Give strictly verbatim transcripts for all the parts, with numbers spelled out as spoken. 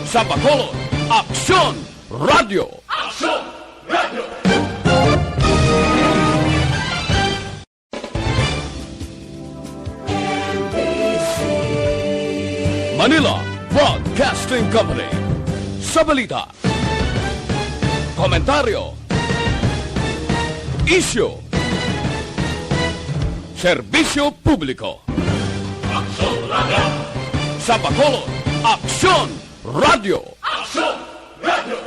Sa Bacolod, Aksyon Radio. Aksyon Radio. Manila Broadcasting Company. Sa balita, komentaryo, isyu, serbisyo publiko. Aksyon Radio. Sa Bacolod, Aksyon Radio. Aksyon Radio.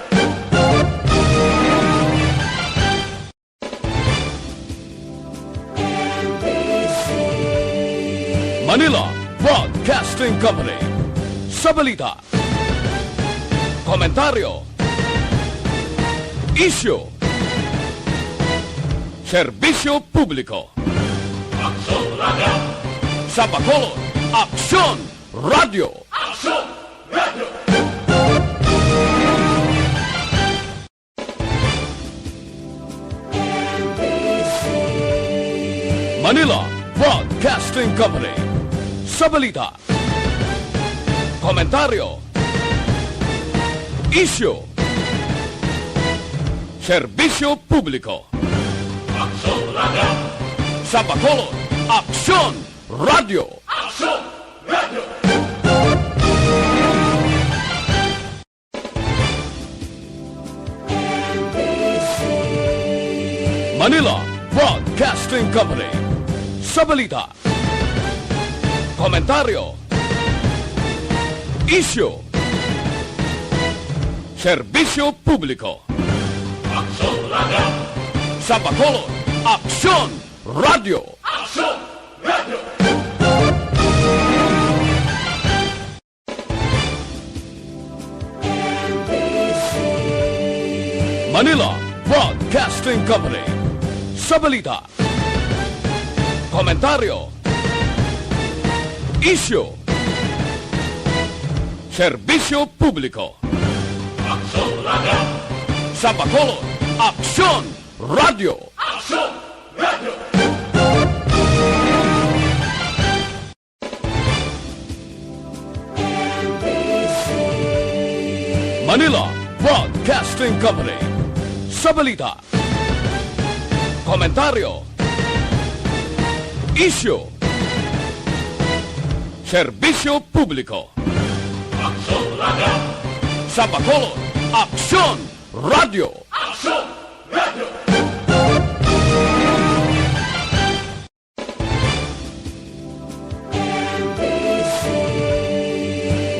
Manila Broadcasting Company. Sa balita, komentaryo, isyu, serbisyo publiko. Aksyon Radio. Sa Bacolod, Aksyon Radio. Aksyon Radio. Manila Broadcasting Company. Sa balita, komentaryo, isyu, serbisyo publiko. Aksyon Radio. Sa Bacolod, Aksyon Radio. Aksyon Radio. Manila Broadcasting Company. Sa balita, komentaryo, isyu, serbisyo publiko. Aksyon Radio. Sa Bacolod, Aksyon Radio. Aksyon Radio. Manila Broadcasting Company. Sa balita, komentaryo, isyu, serbisyo publiko. Aksyon Radio. Sa Bacolod, Aksyon Radio. Aksyon Radio. Manila Broadcasting Company. Sa balita, komentaryo, isyu, serbisyo publiko. Aksyon Radio. Sa Bacolod, Aksyon Radio. Aksyon Radio.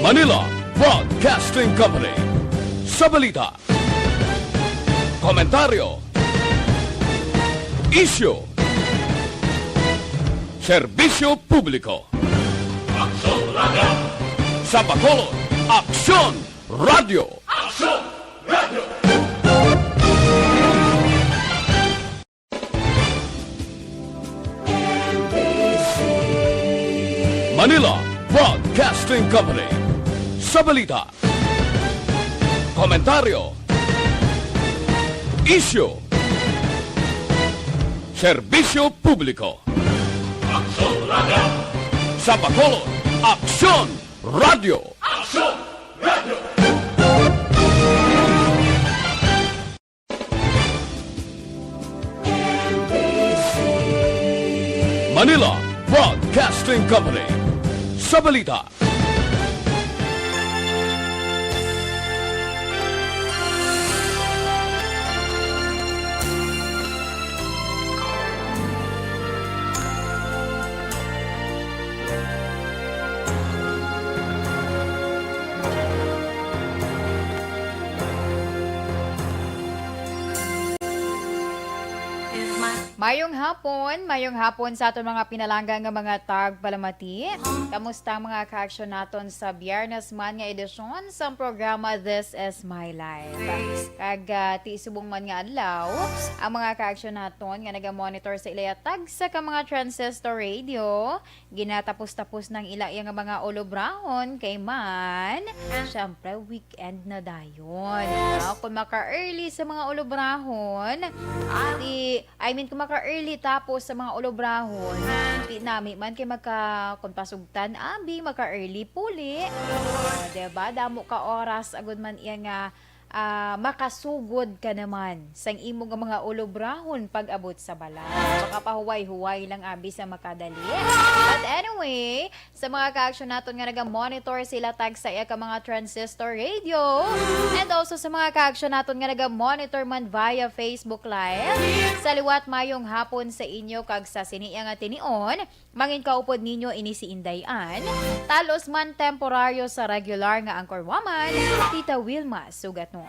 Manila Broadcasting Company. Sa balita, komentaryo, isyu, serbisyo publiko. Aksyon Radio. Sa Bacolod, Aksyon Radio. Aksyon Radio. Manila Broadcasting Company. Sa balita, komentaryo, isyu, serbisyo publiko. Aksyon Radio. Sa Bacolod, Aksyon Radio. Aksyon Radio. Manila Broadcasting Company. Sa balita, Mayong hapon, mayong hapon sa aton mga pinalangga nga mga tagpalamati. Kamusta ang mga ka-aksyon naton sa Biyernes man nga edisyon sang programa This Is My Life? Kag, ah, ti subong man nga adlaw, ang mga ka-aksyon naton nga naga-monitor sa ilaya tagsa ka mga transistor radio, ginatapos-tapos nang ila iya nga mga ulobrahon kay man, syempre, weekend na dayon. Ah, kung maka-early sa mga ulobrahon, di, I mean, kung ka-early tapos sa mga ulobrahon, di nami man kay magka-, kung pasugtan, abi, maka-early puli. O, diba? Damo ka oras, agud man iya nga, ah, makasugod ka naman sang imo nga mga ulobrahon pag-abot sa balay. Makapahuway-huway lang, abi, sa makadali. But anyway, sa mga kaaksyon naton nga naga-monitor sila tag sa iya ka mga transistor radio, and also sa mga kaaksyon naton nga naga-monitor man via Facebook Live, sa liwat, mayong hapon sa inyo, kag sa sini nga tinion, mangin kaupod ninyo ini si Inday Ann, talos man temporaryo sa regular nga anchor woman, Tita Wilma Sugatnon.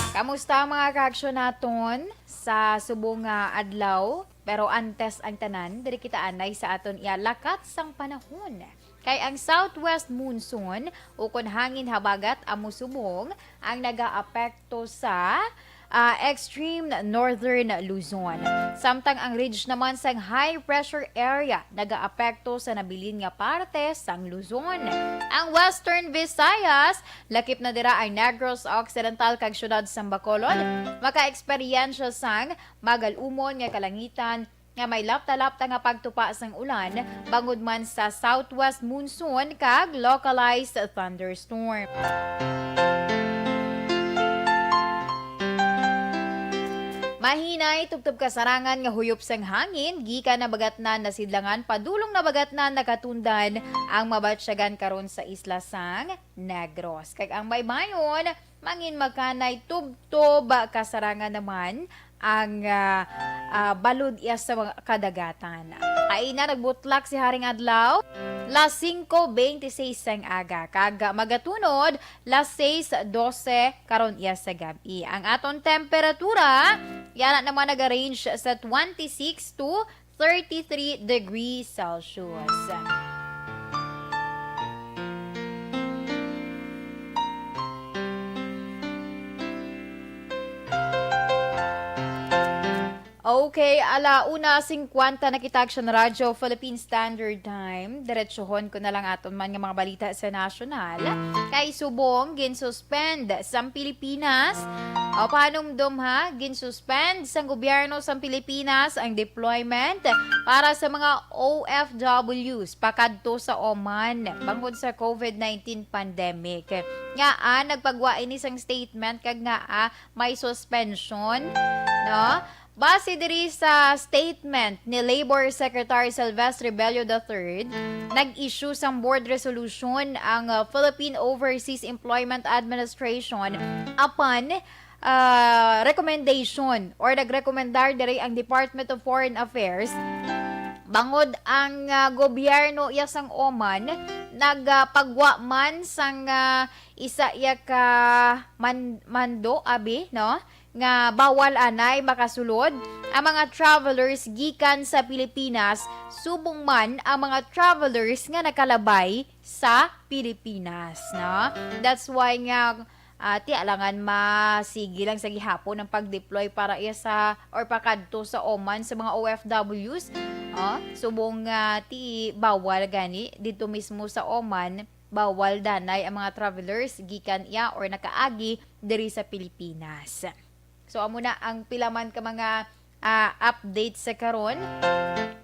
Kamusta ang mga kaaksyon naton sa subong nga adlaw? Pero antes ang tanan, diri kita anay sa aton iya lakat sang panahon. Kay ang southwest monsoon, ukon hangin habagat amo subong, ang nagaapekto sa, ah, extreme northern Luzon. Samtang ang ridge naman sang high pressure area nagaapekto sa nabilin nga parte sang Luzon. Ang Western Visayas, lakip na dira ang Negros Occidental kag siyudad sang Bacolod, makaeksperyensya sang magal-umon nga kalangitan nga may lapta-lapta nga pagtupa sang ulan, bangod man sa southwest monsoon kag localized thunderstorm. Mahinay, tubtob kasarangan nga huyop sang hangin gikan Nabagatnan, Nasidlangan, padulong Nabagatnan, Nakatundan ang mabatyagan karon sa isla sang Negros. Kag ang baybayon, mangin makanay, tubtob kasarangan naman ang, ah, ah, balod iya sa mga kadagatan. Ay na, nagbutlak si Haring Adlaw, las singko beintiseis sang aga, kag magatunod, las seis dose karon iya sa gab-i. Ang aton temperatura, yana naman naga-range sa twenty-six to thirty-three degrees Celsius. Okay, ala una singkwenta na kita, Action Radyo Philippine Standard Time. Diretsohon ko na lang aton man nga mga balita sa nasyonal. Kay subong, ginsuspend sang Pilipinas. O, pahanumdom ha, ginsuspend sang gobyerno sang Pilipinas ang deployment para sa mga O F Ws pakadto sa Oman bangod sa COVID nineteen pandemic. Nga, ah, nagpagwa ini sang statement kag nga, ah, may suspension, no? Base diri sa statement ni Labor Secretary Silvestre Bello the third, nag-issue sang board resolution ang, uh, Philippine Overseas Employment Administration apan, uh, recommendation or nagrekomendar diri ang Department of Foreign Affairs bangod ang, uh, gobyerno iya sang Oman nagpagwa man sang, uh, isa iya ka man-, mando, abi, no? Nga bawal anay makasulod ang mga travelers gikan sa Pilipinas, subong man ang mga travelers nga nakalabay sa Pilipinas, no? That's why nga, ah, ti alangan masigi lang sa gihapon ang pag-deploy para iya sa or pakadto sa Oman sa mga O F Ws. Ah, subong nga ti bawal gani dito mismo sa Oman, bawal danay ang mga travelers gikan iya or nakaagi diri sa Pilipinas. So, amo na ang pila man ka mga, ah, update sa karon.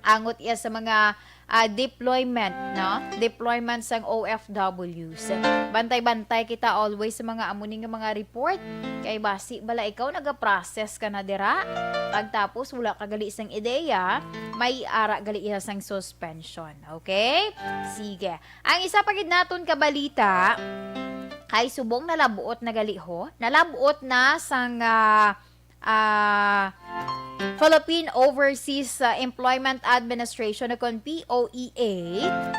Angot iya sa mga, ah, deployment, no? Deployment sang O F Ws. Bantay-bantay kita always sa mga amo ni nga mga report. Kay basi bala ikaw nagaprocess ka na dira. Pagtapos, wala ka gali sang ideya, may ara gali iya sang suspension. Okay? Sige. Ang isa pa gid naton ka balita, kay subong nalabuot na gali ho. Nalabuot na sang, ah, ah, Philippine Overseas, ah, Employment Administration o kon P O E A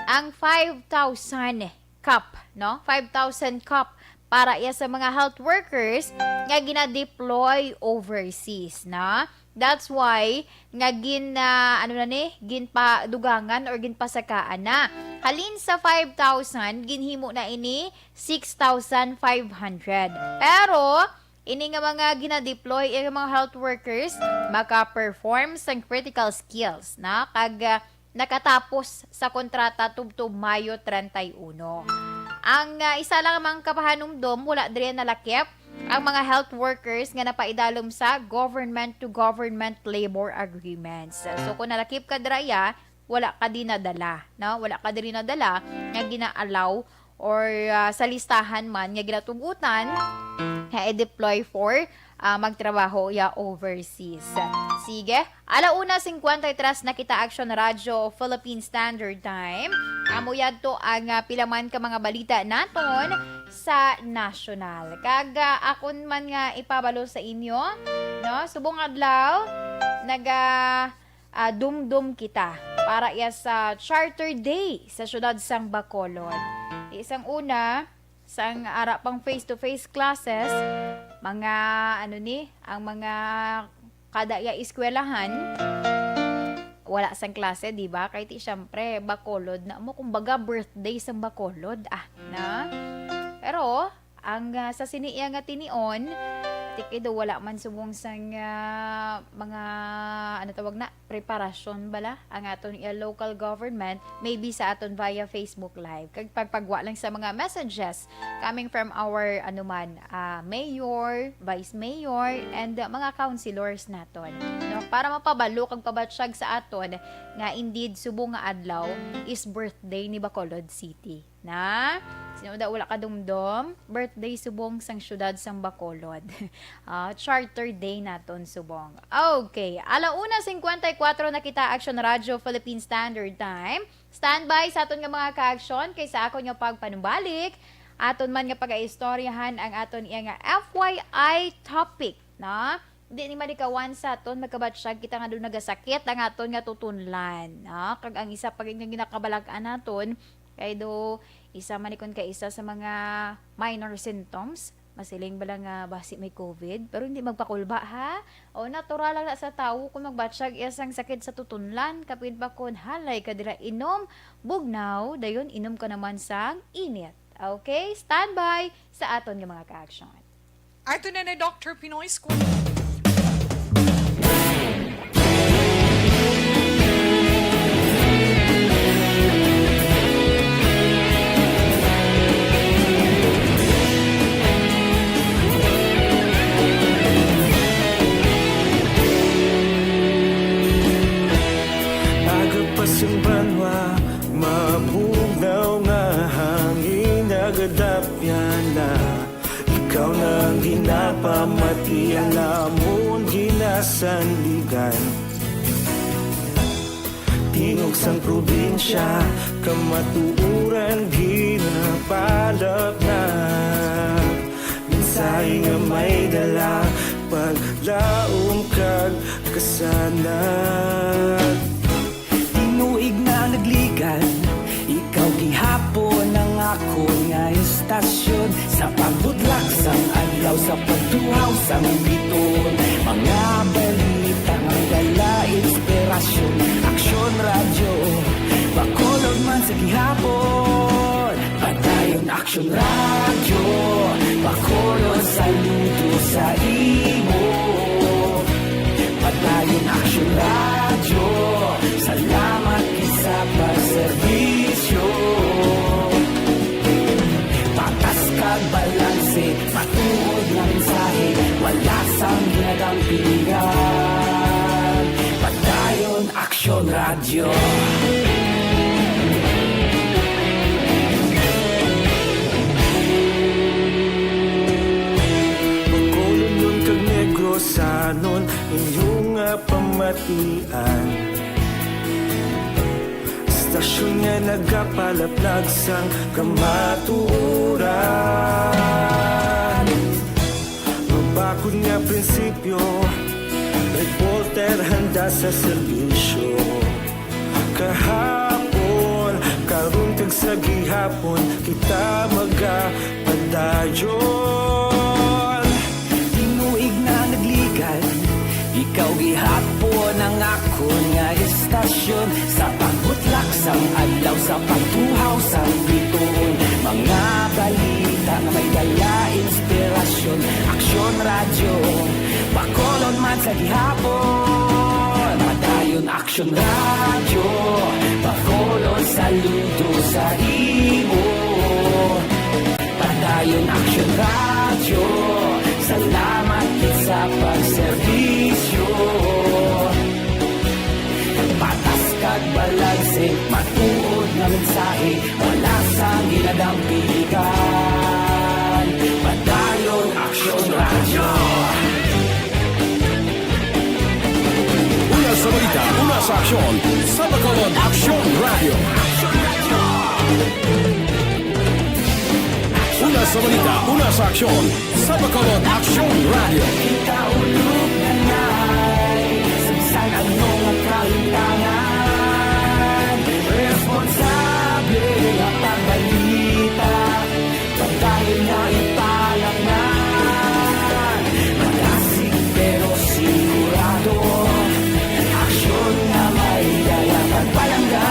ang five thousand cup, no? Five thousand cup para iya sa mga health workers nga gina-deploy overseas, no? That's why nga gin, ah, ano na ni, ginpadugangan or ginpasakaan na. Halin sa five thousand, ginhimo na ini six thousand five hundred. Pero, ini nga mga gina-deploy, ang mga health workers, maka-perform sang critical skills, na kag, ah, nakatapos sa kontrata tubtob Mayo treinta y uno. Ang, ah, isa lang mang kapahanumdom, wala diri nalakip ang mga health workers nga napaidalom sa government-to-government labor agreements. So, kung nalakip ka dira, ya, wala ka dinadala, no? Wala ka diri nadala nga gina-allow or, ah, sa listahan man nga ginatugutan nga i-deploy for, ah, magtrabaho ya overseas. Sige, ala una cincuenta y tres na kita, Action Radio Philippine Standard Time. Amo yadto ang, ah, pila man ka mga balita naton sa nasyonal. Kag, ah, akon man nga ipabalo sa inyo, no? Subong adlaw, naga, ah, dumdom kita para iya sa Charter Day sa siyudad sang Bacolod. Isang una, sang ara pang face-to-face classes, mga, ano ni, ang mga kada iya eskwelahan, wala sang klase, di ba? Kay ti, syempre, Bacolod na mo, kumbaga, birthday sang Bacolod, ah, na? Pero, ang, ah, sa sini iya nga tinion, ti kay daw wala man subong sang, ah, mga, ano tawag na, preparasyon bala ang aton iya local government, maybe sa aton via Facebook Live. Kag pagpagwa lang sa mga messages coming from our, ano man, ah, mayor, vice mayor, and, ah, mga councilors naton, no? Para mapabalo kag pabatsyag sa aton nga indeed subong nga adlaw is birthday ni Bacolod City. Na? Sino daw wala kadumdom? Birthday subong sang siyudad sang Bacolod. Ah, Charter Day naton subong. Okay, ala una cincuenta y cuatro na kita, Action Radio Philippine Standard Time. Standby sa aton nga mga ka-action kay sa akon nga pagpanumbalik, aton man nga pagaistoryahan ang aton iya nga F Y I topic, na? Di ni malikawan sa aton magkabatsyag kita nga daw nagasakit ang aton nga tutunlan, no? Kag ang isa pa gid nga ginakabalag-an naton kay daw isa man ni kun kay isa sa mga minor symptoms, masiling bala nga basi may covid, pero hindi magpakulba, ha? O, natural lang na sa tawo kung magbatsyag iya sang sakit sa tutunlan, kapin pa kun halay ka dira inom bugnaw, dayon inom ka naman sang init. Okay? Standby sa aton nga mga ka-action. Ato na na, Doctor Pinoy Squad. Aga pa sing banwa, mabugnaw nga hangin, nagadapyan na. Ikaw na ang ginapamati, ang amon ginasandigan. Tingog sang probinsya, kamatuoran ginapalapnag. Mensahe nga may dala, paglaom kag kasanag. Tinuig na nagligad, ikaw gihapon ang akon nga istasyon. Sa pagbudlak sang adlaw, sa pagtuhaw sang biton, mga balita nga dala inspirasyon. Aksyon Radyo, Bacolod man sa gihapon. Padayon Aksyon Radyo, Bacolod, saludo sa imo. Padayon Aksyon Radyo, salamat gid sa pagserbisyo. Patas kag balanse, matuod nga mensahe, wala sang ginadampingan. Padayon Aksyon Radyo. Bacolodnon kag Negrosanon, inyo nga pamatian. Istasyon nga nagapalaplag sang kamatuoran. Mabakod nga prinsipyo, reporter handa sa serbisyo. Kahapon, karon kag sa gihapon, kita magapadayon. Tinuig na nagligad, ikaw gihapon ang akon nga istasyon. Sa pagbutlak sang adlaw, sa pagtuhaw sang bituon, mga balita nga may dala inspirasyon. Aksyon Radyo, Bacolod man sa gihapon. Padayon Aksyon Radyo, Bacolod, saludo sa imo. Padayon Aksyon Radyo, Aksyon sa Bacolod Aksyon Radio. Una sa balita, una sa aksyon sa Bacolod Aksyon Radio. Kita ulog na ngay, sa bisan ano nga kalimtangan, responsable nga pagbalita. Padayon nga ipalangnan, malasig pero sigurado, aksyon nga may dala kag palangga.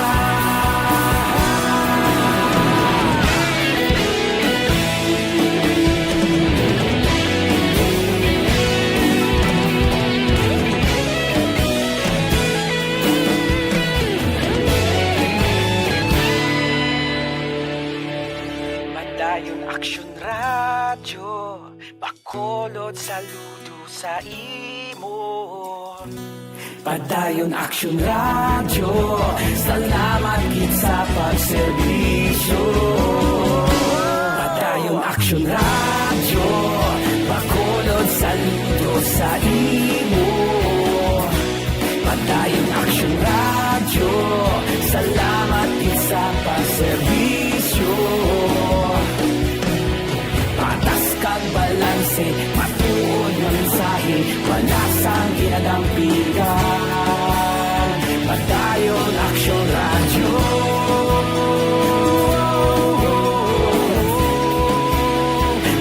Padayon Aksyon Radyo, Bacolod, saludo sa imo. Padayon Aksyon Radyo, salamat gid sa pagserbisyo. Padayon Aksyon Radyo, Bacolod, saludo sa imo. Padayon Aksyon Radyo, salamat gid sa pagserbisyo. Patas kag balanse, matuod nga mensahe, wala sang ginadampigan. Padayon Aksyon Radyo.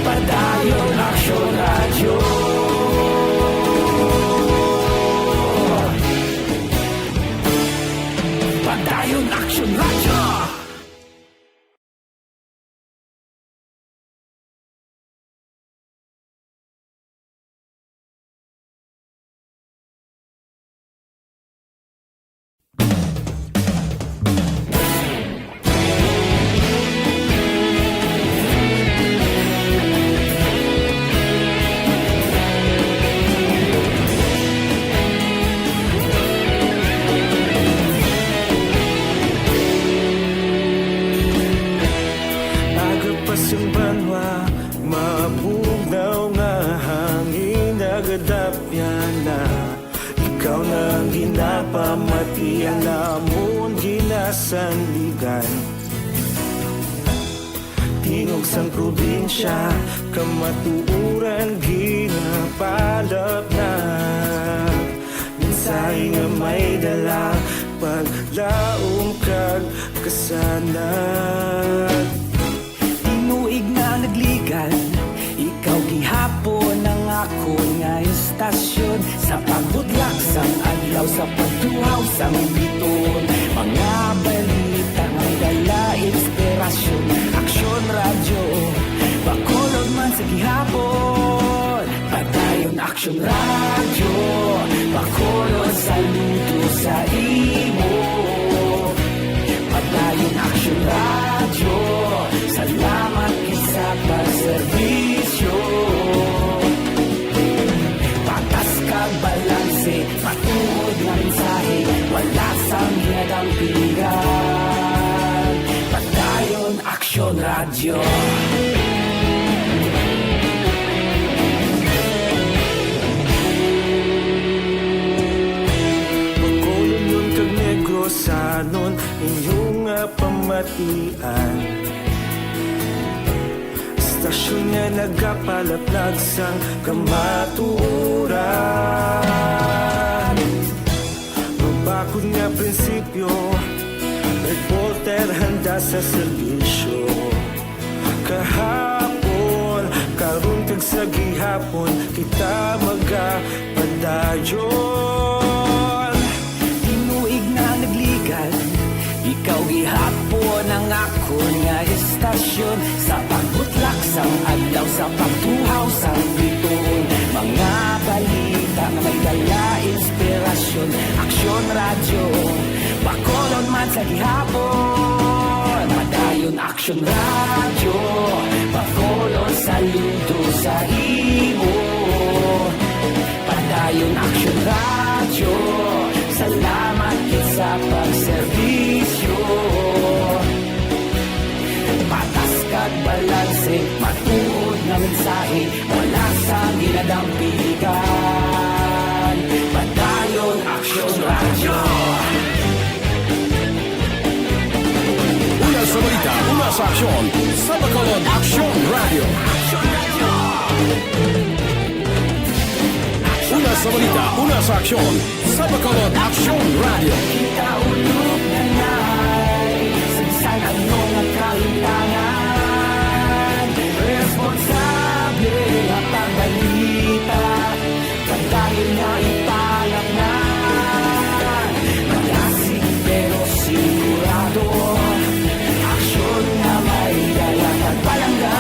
Padayon Aksyon Radyo. Padayon Aksyon Radyo. Aga pa sang banwa, mabugnaw nga hangin nagadapyan na. Ikaw na ang ginapamati, ang amon ginasandigan. Tingog sang probinsya, kamatuoran ginapalapnag. Mensahe nga may dala, paglaom kag kasanag. Tinuig na nagligad, ikaw gihapon ang akon nga istasyon. Sa pagbutlak sang adlaw, sa pagtuhaw sang biton, mga balita may dala inspirasyon. Aksyon Radyo, Bacolod man sa gihapon. Padayon Aksyon Radyo, Bacolod, saludo sa imo. Padayon Aksyon Radyo, salamat gid sa pagserbisyo. Patas kag balanse, matuod nga mensahe, wala sang ginadampigan. Padayon Aksyon Radyo. Bacolod kag Negrosanon, inyo nga pamatian. Istasyon nga nagapalaplag sang kamatuoran. Mabakod nga prinsipyo, reporter handa sa serbisyo. Kahapon, karon kag sa gihapon, kita magapadayon. Tinuig na nagligad, ikaw gihapon ang akon nga istasyon. Sa pagbutlak sang adlaw, sa pagtuhaw sang biton, mga balita nga may dala inspirasyon. Aksyon Radyo, Bacolod man sa gihapon. Padayon Aksyon Radyo, Bacolod, saludo sa imo. Padayon Aksyon Radyo, salamat gid sa pagserbisyo. Patas kag balanse, matuod nga mensahe, wala sang ginadampigan. Padayon Aksyon Radyo. Sa aksyon, sa Bacolod Aksyon Radio. Una sa balita, una sa aksyon, sa Bacolod Aksyon Radio. Kita ulog na nai, sagsag ang mga kalutangan. Responsable ang pagbalita. Padayon nga ipalaknay, malasig pero sigurado. Aksyon nga may dala kag palangga.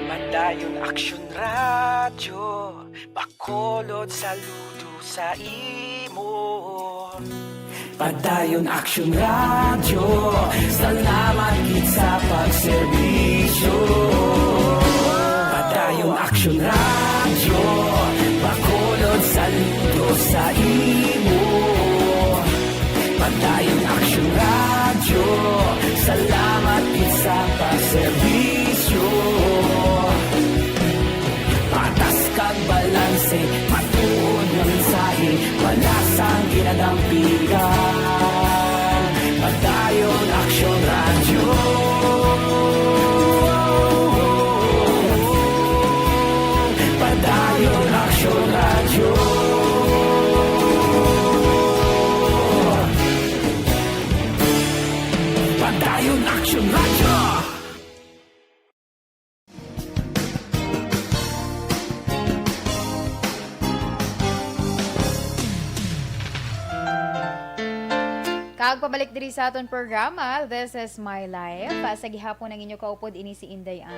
Padayon Aksyon Radyo, Bacolod, saludo sa imo. Padayon Aksyon Radyo, salamat gid sa pagserbisyo. Padayon Aksyon Radyo, Bacolod, saludo sa imo. Padayon Aksyon Radyo, salamat gid sa pagserbisyo. Patas kag balanse, matuod nga mensahe, wala sang ginadampigan. Padayon Aksyon Radyo. Padayon Aksyon Radyo. Padayon Aksyon Radyo. Kag pabalik diri sa aton programa, This Is My Life. Ah, sa gihapon ang inyo kaupod ini si Inday Ann.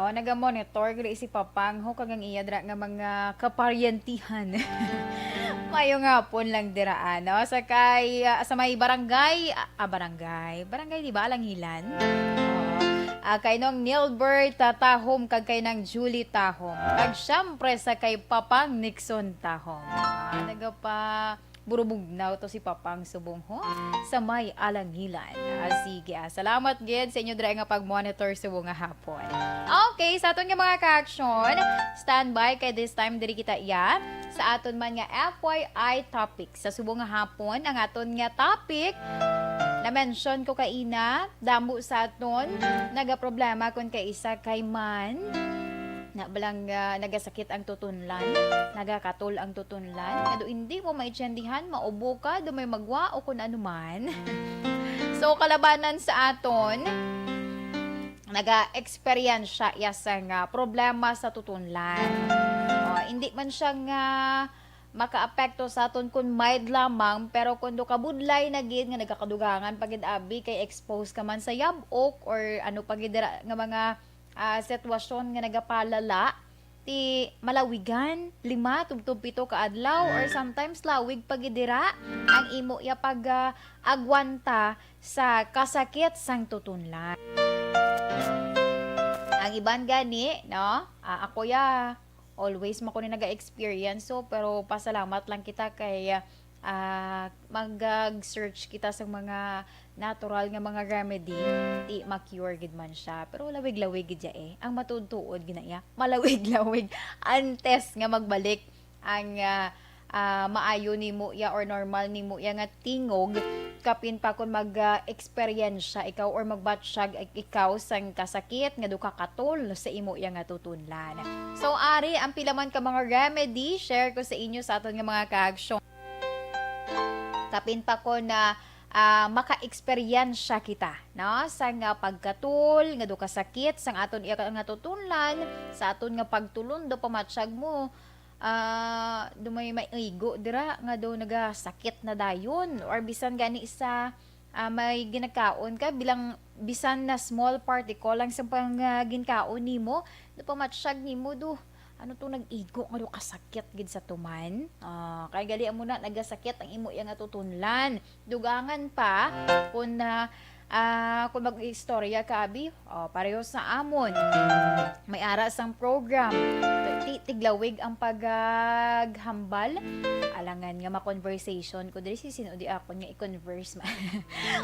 Oh, naga-monitor gali si Papang ho kag ang iya dira nga mga kaparyentihan. Maayong hapon lang dira, ano? Sa kay, ah, sa may barangay, ah, ah, barangay. Barangay, di ba? Alangilan. Oo. Ah, kay Nong Nilbert, ah, Tahom, kag kay Nang Julie Tahom. Kag syempre sa kay Papang Nixon Tahom. Ah, nagapa-, burubugnaw to si Papang subong, ho? Sa may Alangilan. Ah, sige, ah. Salamat gid sa inyo dira nga pag-monitor subong nga hapon. Okay, sa aton nga mga ka-aksyon, standby kay this time diri kita iya sa aton man nga F Y I topic. Sa subong nga hapon, ang aton nga topic, na-mention ko kaina, damo sa aton nagaproblema kon kaisa kay man na balang, ah, nagasakit ang tutunlan, nagakatol ang tutunlan, nga do hindi mo maintindihan, maubo ka, do may magwa o kun ano man. So, kalabanan sa aton, naga-eksperyensya iya sang, ah, problema sa tutunlan. O, hindi man siya nga makaapekto sa aton kun mild lamang, pero kun do kabudlay na gid nga nagakadugangan pa gid abi kay expose ka man sa yab-ok or ano pa gid dira nga mga, ah, sitwasyon nga nagapalala, ti malawigan, lima tubtob pito ka adlaw, or sometimes lawig pa gid dira ang imo iya pag, ah, agwanta sa kasakit sang tutunlan. Ang iban gani, no? Ah, ako ya, always man ko ni naga-experience, so, pero pasalamat lang kita kay, ah, mag-search kita sa mga natural nga mga remedy, ti ma-cure gid man siya. Pero lawig-lawig gid siya, eh. Ang matuod-tuod gid na iya, malawig-lawig antes nga magbalik ang, ah, ah, maayo nimo iya or normal nimo iya nga tingog, kapin pa kon mag, ah, eksperyensya ikaw or magbatsyag ik-, ikaw sang kasakit nga do ka katol sa imo iya nga tutunlan. So, ari ang pila man ka mga remedy, share ko sa inyo sa aton nga mga kaaksyon. Kapin pa kon, ah, maka-eksperyensya kita, no, sa nga pagkatol nga do ka sakit sang aton iya nga tutunlan, sa aton nga pagtulon do pamatsyag mo, ah, do may maigo dira nga do nagasakit na dayon, or bisan gani sa, ah, may ginakaon ka, bilang bisan na small particle lang sa pang, ah, ginkaon nimo, do pamatsyag nimo do, ano to, nag-igo nga do kasakit gid sa tuman. Ah, kay gali amo na nagasakit ang imo iya nga tutunlan. Dugangan pa, kung na, Ah, kung mag-istorya ka, abi, o, pareho sa amon. May ara sang program. Ti-, tiglawig ang paghambal. Alangan nga ma-conversation ko diri, si sino di ako nga i-converse ma-,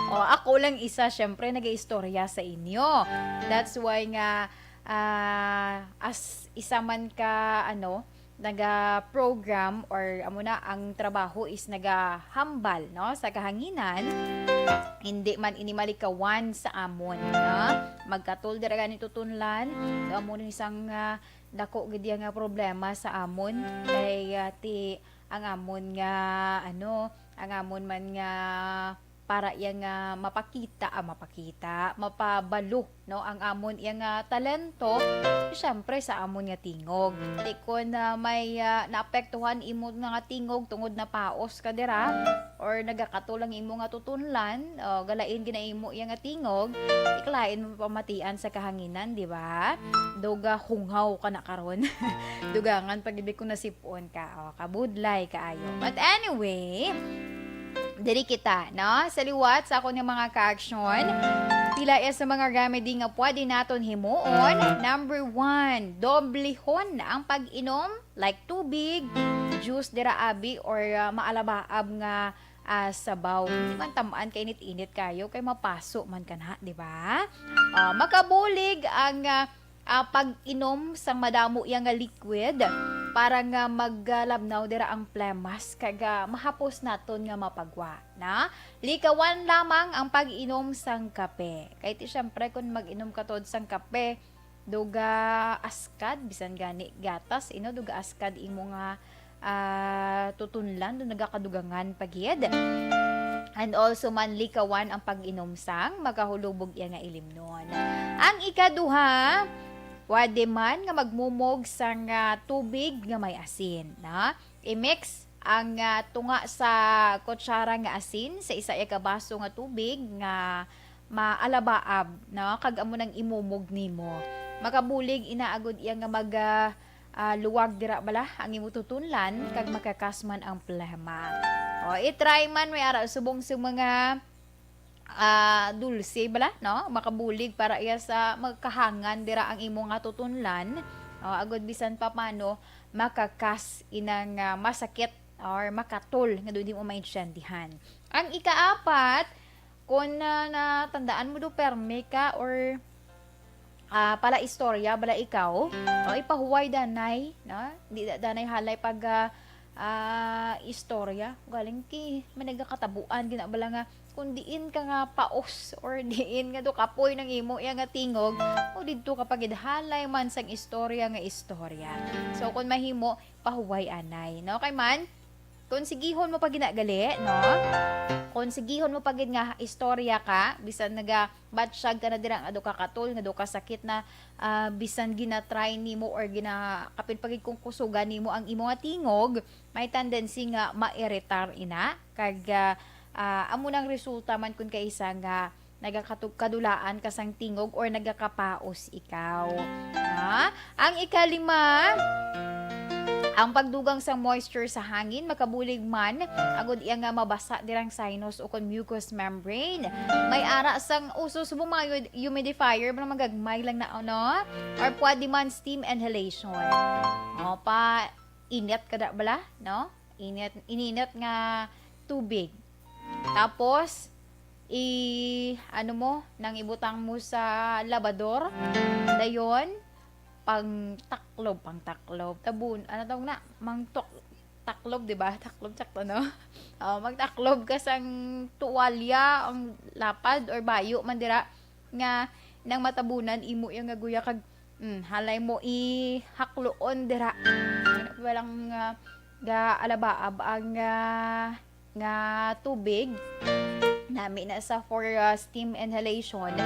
o, ako lang isa, syempre, nag-iistorya sa inyo. That's why nga, ah, as isa man ka, ano, naga-program or amo na, ang trabaho is nagahambal, no, sa kahanginan, hindi man ini malikawan sa amon, no? Magkatol dira gani tutunlan, amo ni isang, ah, dako gid iya nga problema sa amon, kay, ah, ti, ang amon nga, ano, ang amon man nga para iya nga mapakita, ah, mapakita, mapabalo, no, ang amon iya nga talento, syempre sa amon nga tingog. Ti kon, ah, may, ah, naapektuhan imo nga, nga tingog tungod napaos ka dira, or nagakatol ang imo nga tutunlan, o galain gina imo iya nga tingog, iklain mo pamatian sa kahanginan, di ba? Duga hunghaw ka na karon. Dugangan pag ko nasipon ka, o, kabudlay kaayo. But anyway, diri kita, no? Sa liwat sa akon nga mga ka-aksyon, pila iya sa mga remedy nga pwede naton himuon. Number one, doblihon ang pag-inom, like tubig, juice dira, abi, or, ah, maalabaab nga, ah, sabaw. Di man tamaan kay init-init kayo, kay mapaso man ka na, di ba? Ah, makabulig ang, ah, ah, pag-inom sang madamo iya nga liquid para nga maglabnaw dira ang plemas kag, ah, mahapos naton nga mapagwa, na? Likawan lamang ang pag-inom sang kape. Kay ti, syempre, kung mag-inom ka tod sang kape, duga askad, bisan gani gatas, ino, duga askad imo nga, ah, tutunlan, do nagakadugangan pa gid. And also man, likawan ang pag-inom sang makahulubog iya nga ilimnon. Ang ikaduha, pwede man nga magmumog sang, ah, tubig nga may asin, na? I-mix ang, ah, tunga sa kutsara nga asin sa isa iya ka baso nga tubig nga maalabaab, no? Kag amo nang imumog nimo. Makabulig ina agud iya nga mag, ah, ah, luwag dira bala ang imo tutunlan kag makakas man ang plema. O, i-try man, may ara subong sa mga, ah, dulce bala, no? Makabulig para iya sa magkahangan dira ang imo nga tutunlan. O, agud bisan pa paano makakas inang, ah, masakit or makatol nga di mo maintindihan. Ang ikaapat, kung, ah, natandaan mo do permi ka or, ah, pala istorya bala ikaw, o ipahuway danay, no? Di da-, danay halay pag, ah, ah, istorya. Galing ki, may nagakatabuan, gina bala nga, kung diin ka nga paos or diin nga do kapoy nang imo iya nga tingog, o didto ka pagid halay man sang istorya nga istorya. So, kung mahimo, pahuway anay, no? Kay man, kung sigihon mo pa ginagali, no? Kung sigihon mo pa gid nga istorya ka, bisan naga-batsyag ka na dira nga do ka katol, nga do ka sakit na, ah, bisan gina-try nimo or gina-, kapin pa gid kung kusugan nimo ang imo nga tingog, may tendency nga ma-iritar ina, kag, ah, ah, amo nang resulta man kun kaisa nga nagakatu-, kadulaan ka sang tingog or nagakapaos ikaw. Ha? Ang ikalima, ang pagdugang sa moisture sa hangin makabulig man agud iya nga mabasa dirang sinus o kon mucous membrane. May ara sang uso subong mga humi-, humidifier, mga magagmay lang na, ano? Or pwede man steam inhalation. O, pa init ka da bala, no? Init, ininit nga tubig. Tapos, i-, ano mo, nang ibutang mo sa labador. Dayon, pangtaklob, pangtaklob. Tabun-, ano tawag na? Mangtok-, taklob, di ba? Taklob, sakto, no? O, magtaklob ka sang tuwalya, ang lapad or bayo man dira, nga nang matabunan imo iya nga guya kag, mm, halay mo ihakluon dira. Ano pa lang, ah, ga-alabaab ang, ah, nga tubig. Nami na sa for, ah, steam inhalation.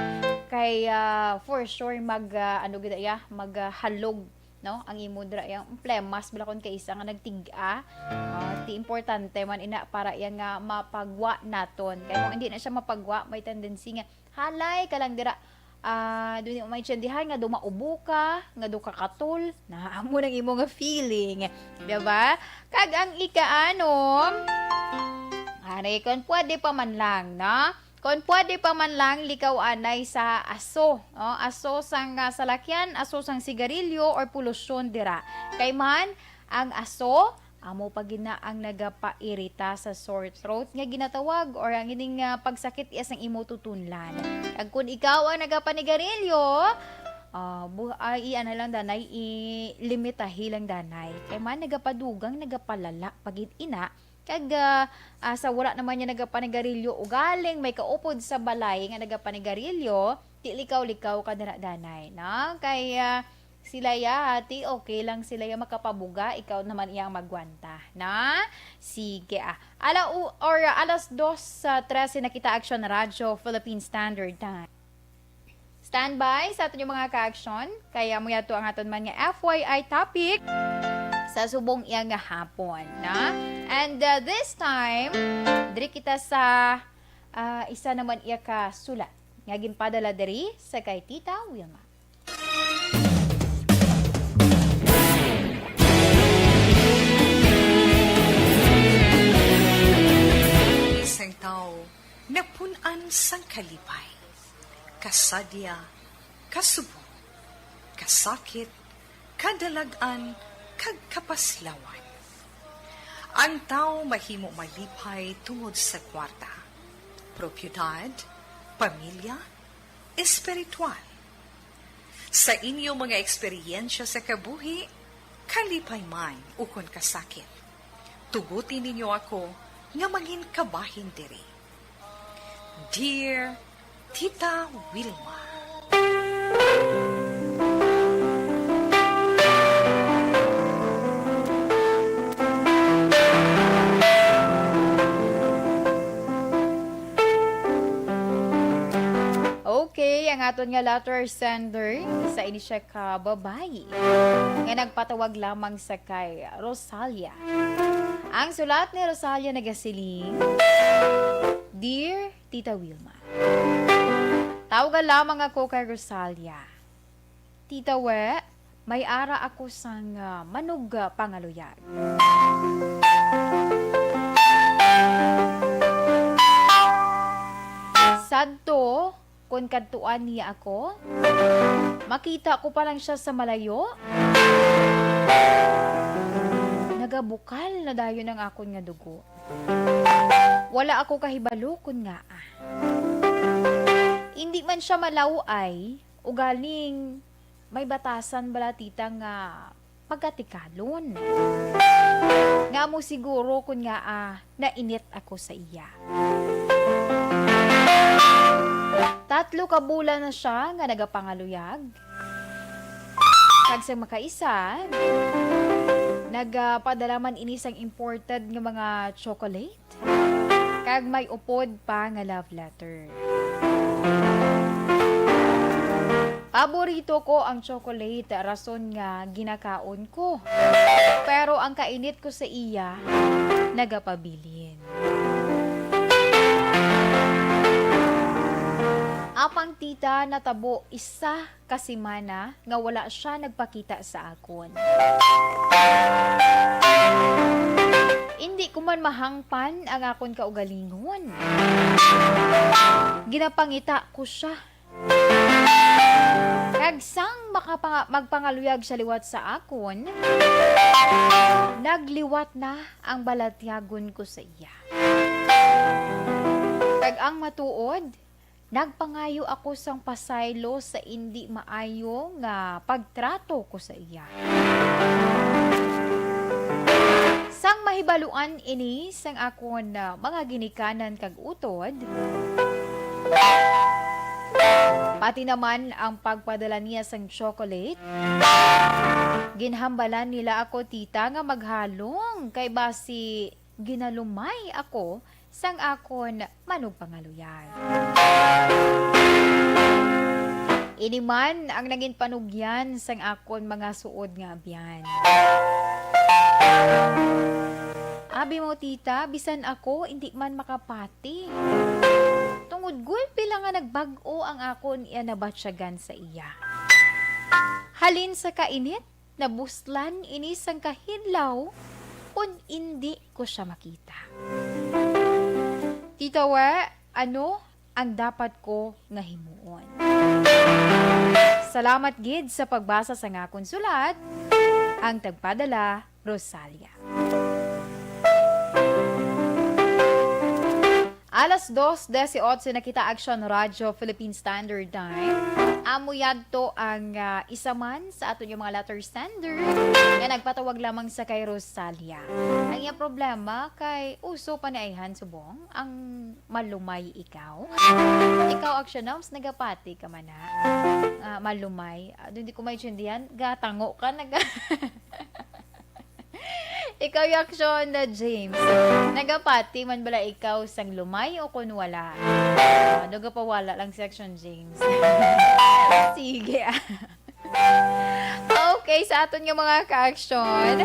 Kay, ah, for sure mag, ah, ano gid iya, mag, ah, halog, no? Ang imo dira, yang plemas bala kon kaisa nga nagtig-a. Ah, ti importante man ina para iya nga mapagwa naton. Kay kung hindi na siya mapagwa, may tendency nga halay ka lang dira. Ah, dili mo maintindihan nga do maubo ka, nga do ka katol. Na amo nang imo nga feeling, di ba? Kag ang ikaanom, ari kon pwede pa man lang, no? Kon pwede pa man lang, likaw anay sa aso, no? Aso sang, ah, salakyan, aso sang sigarilyo, or polusyon dira. Kay man, ang aso, amo pa gid na ang nagapairita sa sore throat nga ginatawag, or ang ining, ah, pagsakit iya sang imo tutunlan. Kag kun ikaw ang nagapanigarilyo, ah, bu-, ay, i-ano lang, danay, i-limitahi lang, danay. Kay man, nagapadugang, nagapalala pa gid ina, kag, ah, ah, sa wala naman niya nagapanigarilyo, ugaling may kaupod sa balay nga nagapanigarilyo, di likaw-likaw ka dira, danay, no? Kay, ah, sila ya, ati, okay lang sila ya makapabuga, ikaw naman iyang magwanta, na? Sige, ah. Ala, u-, or, ah, alas dos sa trese na kita, Action Radyo, Philippine Standard Time. Standby sa aton mga ka-action, kaya mo yato ang aton man nga F Y I topic sa subong iya nga hapon, na? And, uh, this time, diri kita sa, uh, isa naman iya ka sulat nga ginpadala diri sa kay Tita Wilma. Isang tawo napun-an sang kalipay, kasadya, kasubo, kasakit, kadalag-an, kag kapaslawan. Ang tawo mahimo malipay tungod sa kwarta, propiedad, pamilya, espiritual. Sa inyo mga eksperyensya sa kabuhi, kalipay man ukon kasakit, tuguti ninyo ako nga mangin kabahin diri. Dear Tita Wilma. Okay, ang aton nga letter sender, isa ini siya ka babayi nga nagpatawag lamang sa kay Rosalia. Ang sulat ni Rosalia nagasiling, Dear Tita Wilma, tawagan lamang ako kay Rosalia. Tita We, may ara ako sang, ah, manug, ah, pangaluyag. Sadto, kon kadtuan niya ako, makita ko pa lang siya sa malayo. Nagabukal na dayon ang akon nga dugo. Wala ako kahibalo kon ngaa. Indi man siya malaw-ay, ugaling may batasan bala, tita, nga pagkatikalon. Nga mo siguro kon ngaa nainit ako sa iya. Tatlo ka bulan na siya nga nagapangaluyag. Kag sa makaisa, nagapadala man ini sang imported nga mga chocolate. Kag may upod pa nga love letter. Paborito ko ang chocolate, rason nga ginakaon ko. Pero ang kainit ko sa iya, nagapabilin. Apang tita, natabo isa ka semana nga wala siya nagpakita sa akon. Indi ko man mahangpan ang akon kaugalingon. Ginapangita ko siya. Kag sang makapanga-, magpangaluyag siya liwat sa akon, nagliwat na ang balatyagon ko sa iya. Kag ang matuod, nagpangayo ako sang pasaylo sa indi maayo nga pagtrato ko sa iya. Sang mahibaluan ini sang akon, ah, mga ginikanan kag utod, pati naman ang pagpadala niya sang chocolate, ginhambalan nila ako, tita, nga maghalong kay basi ginalumay ako sang akon manugpangaluyag. Ini man ang nangin panugyan sang akon mga suod nga abyan. Abi mo, tita, bisan ako indi man makapati. Tungod gulpi lang nga nagbag-o ang akon iya nabatyagan sa iya. Halin sa kainit, nabuslan ini sang kahidlaw kon indi ko siya makita. Tita We, ano? ang dapat ko nga himuon. Salamat gid sa pagbasa sa akon sulat. Ang tagpadala, Rosalia. Alas dos dieciocho na kita, Action Radyo Philippine Standard Time. Amo yadto ang, ah, isa man sa aton yung mga letter sender nga nagpatawag lamang sa kay Rosalia. Ang iyang problema kay uso pa ni ayhan subong ang malumay ikaw. Ikaw, Action Noms, nagapati ka man, ha? Ah, malumay. Ah, hindi ko maintindihan. Gatango ka, naga- Ikaw, Action na James. Nagapati man bala ikaw sang lumay o kun wala? Ah, nagapawala lang si Action James. Sige, ah. Okay, sa aton nga mga ka-action,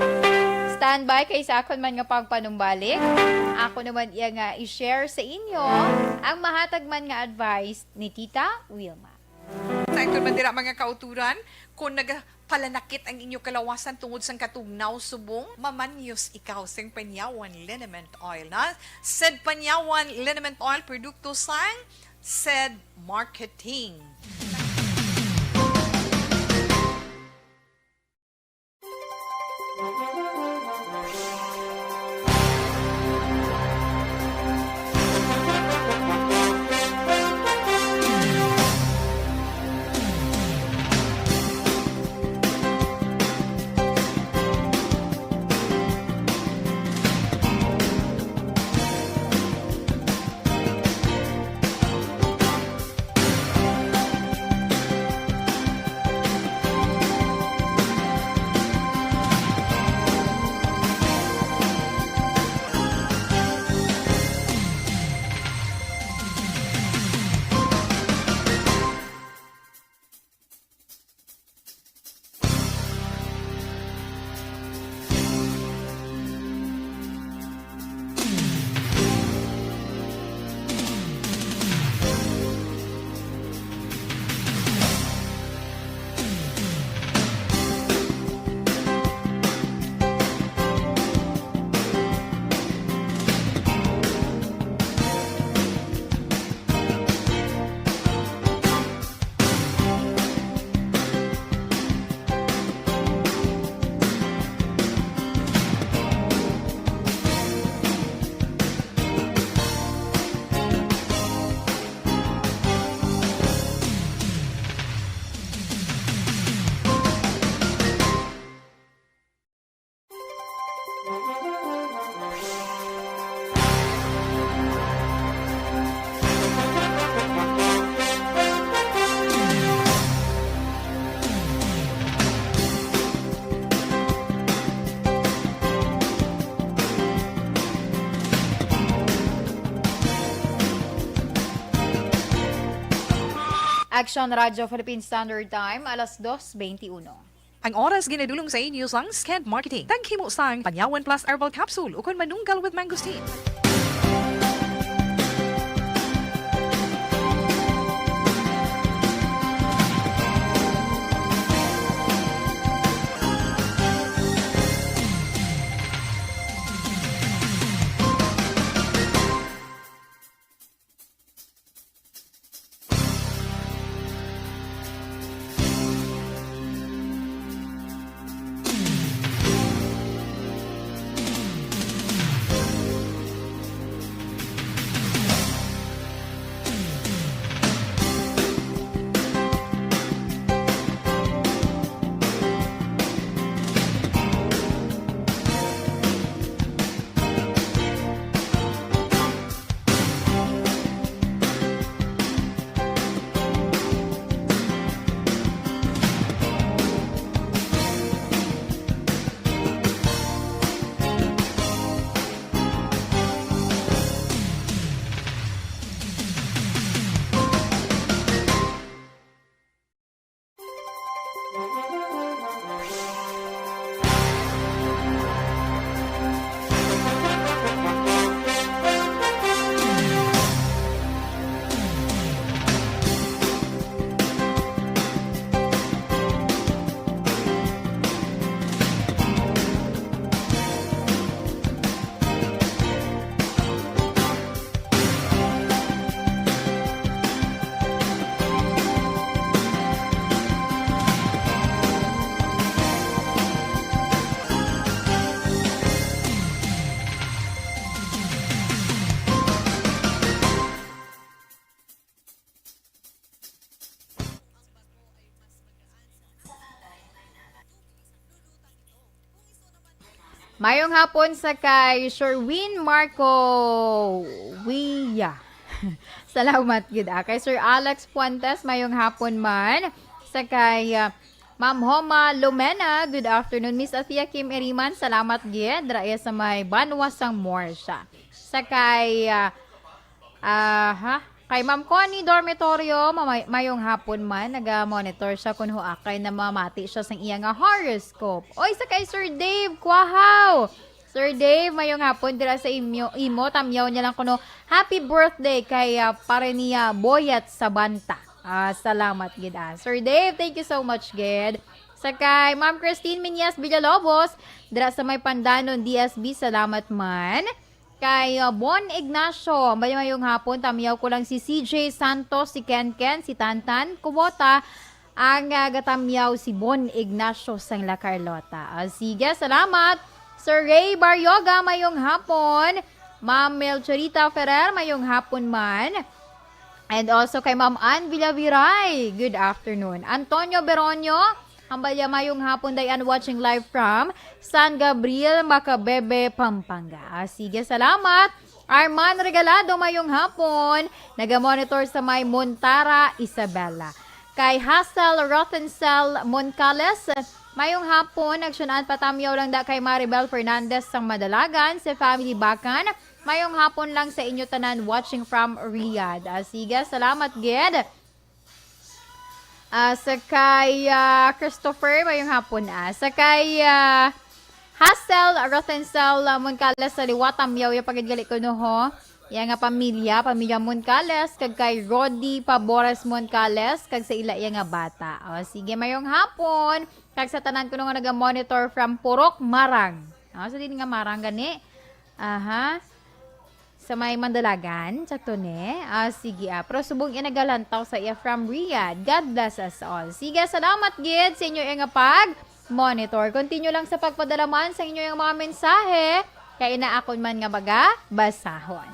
standby kay sa akon man nga pagpanumbalik. Ako naman iya nga i-share sa inyo ang mahatag man nga advice ni Tita Wilma. Sa akon man dira, mga kauturan, kung nagapalanakit ang inyo kalawasan tungod sang katugnaw subong, mamanyos ikaw sing Panyawan Liniment Oil, na? Sed Panyawan Liniment Oil, produkto sang Sed Marketing. Action Radio Philippine Standard Time, alas dos veintiuno. Ang oras ginadulong sa inyo sang Sked Marketing. Taghimo sang Panyawan Plus Herbal Capsule ukon Manunggal with Mangosteen. Mayong hapon sa kay Sherwin Marco Wia. Salamat gid, ah. Kay Sir Alex Fuentes, mayong hapon man. Sa kay, ah, Ma'am Homa Lumena, good afternoon. Miss Athea Kim Iriman, salamat gid. Dira iya sa may Banwa sang Morsha. Sa kay, ah, Aha. Kay Ma'am Connie Dormitorio, mamay-, mayong hapon man, naga-monitor siya kun huakay na mamati siya sang iya nga horoscope. Oy, sa kay Sir Dave Quahaw. Sir Dave, mayong hapon dira sa imo, imo tamyaw niya lang kuno, "Happy birthday kay, ah, pare niya Boyet Sabanta." Ah, salamat gid, ah. Sir Dave, thank you so much gid. Sa kay Ma'am Christine Minyas Villalobos, dira sa may Pandanon, D S B, salamat man. Kay, uh, Bon Ignacio, mayong hapon, tamyaw ko lang si C J Santos, si Ken Ken, si Tantan Kubota, ang, uh, gatamyaw si Bon Ignacio sang La Carlota. Ah, sige, salamat. Sir Ray Baryoga, mayong hapon. Ma'am Melchorita Ferrer, mayong hapon man. And also kay Ma'am Ann Villaviray, good afternoon. Antonio Beronio, hambal ya, mayong hapon, Dayan, watching live from San Gabriel, Macabebe, Pampanga. Ah, sige, salamat. Arman Regalado, mayong hapon. Nagamonitor sa may Montara, Isabela. Kay Hassel Rothencel Moncales, mayong hapon. Nagsunaan, patamyaw lang da kay Maribel Fernandez sang Madalagan, sa family Bacan. Mayong hapon lang sa inyo tanan, watching from Riyadh. Ah, sige, salamat gid. Ah, sa kay, ah, Christopher, mayong hapon, ah. Sa kay, ah, Hassel Rothensel, ah, Moncales sa liwat, tamyaw ya pa gid gali ko, no, ho. Iya nga pamilya, pamilya Moncales, kag kay Rodi Pabores Moncales, kag sa ila iya nga bata. O, sige, mayong hapon. Kag sa tanan kuno nga naga-monitor from Purok Marang. O, sa din nga Marang gani. Aha. Sa may Mandalagan, sakto ni? Ah, sige, ah. Pero subong iya nagalantaw sa iya from Riyadh. God bless us all. Sige, salamat gid sa inyo nga pag-monitor. Continue lang sa pagpadala man sa inyo nga mga mensahe. Kay ina akon man nga baga, basahon.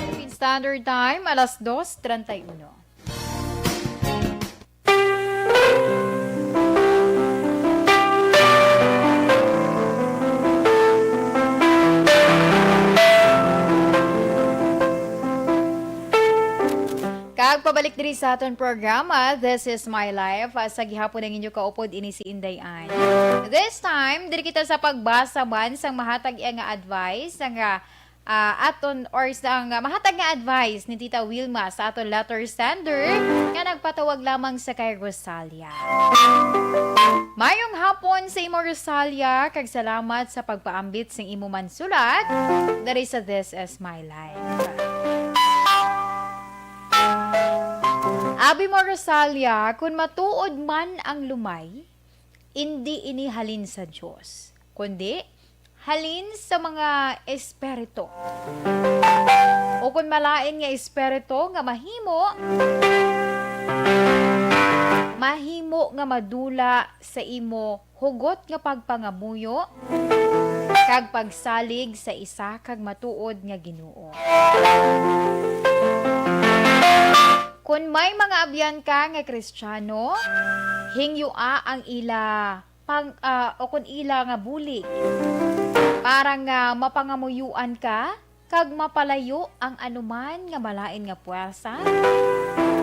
Philippine Standard Time, alas dos treinta y uno. Kag pabalik diri sa aton programa, This Is My Life. Ah, sa gihapon ang inyo kaupod, ini si Inday Ann. This time, diri kita sa pagbasa man sang mahatag iya nga advice, sang, ah, ah, aton, or sang, ah, mahatag nga advice ni Tita Wilma sa aton letter sender nga nagpatawag lamang sa kay Rosalia. Mayong hapon sa imo, Rosalia, kag salamat sa pagpaambit sing imo man sulat diri sa This Is My Life. Abi mo, Rosalia, kun matuod man ang lumay, indi ini halin sa Dios, kundi halin sa mga espiritu, o kun malain nga espiritu nga mahimo, mahimo nga madula sa imo hugot nga pagpangamuyo kag pagsalig sa isa kag matuod nga Ginoo. Kon may mga abyan ka nga Kristiyano, hingyua ang ila pang-, ah, o kon ila nga bulig, para nga mapangamuyoan ka kag mapalayo ang anuman nga malain nga puwersa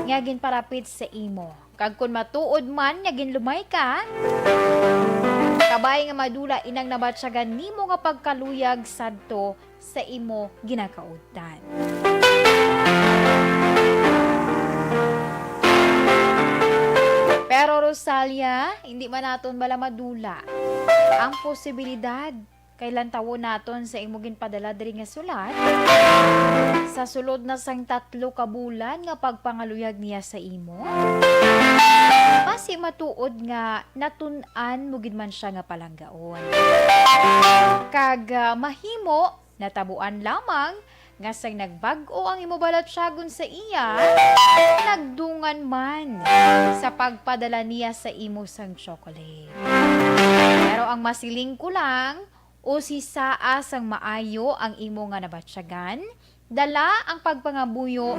nga ginparapit sa imo. Kag kon matuod man nga ginlumay ka, kabay nga madula inang nabatyagan nimo nga pagkaluyag sadto sa imo ginakautdan. Pero, Rosalia, hindi man naton bala madula ang posibilidad kay lantawon naton sa imo ginpadala diri nga sulat, sa sulod na sang tatlo ka bulan nga pagpangaluyag niya sa imo, Basi matuod nga natun-an mo gid man sia nga palanggaon. Kag, ah, mahimo natabuan lamang nga sang nagbag-o ang imo balatyagon sa iya, nagdungan man sa pagpadala niya sa imo sang chocolate. Pero ang masiling ko lang, usisaa sang maayo ang imo nga nabatyagan, dala ang pagpangamuyo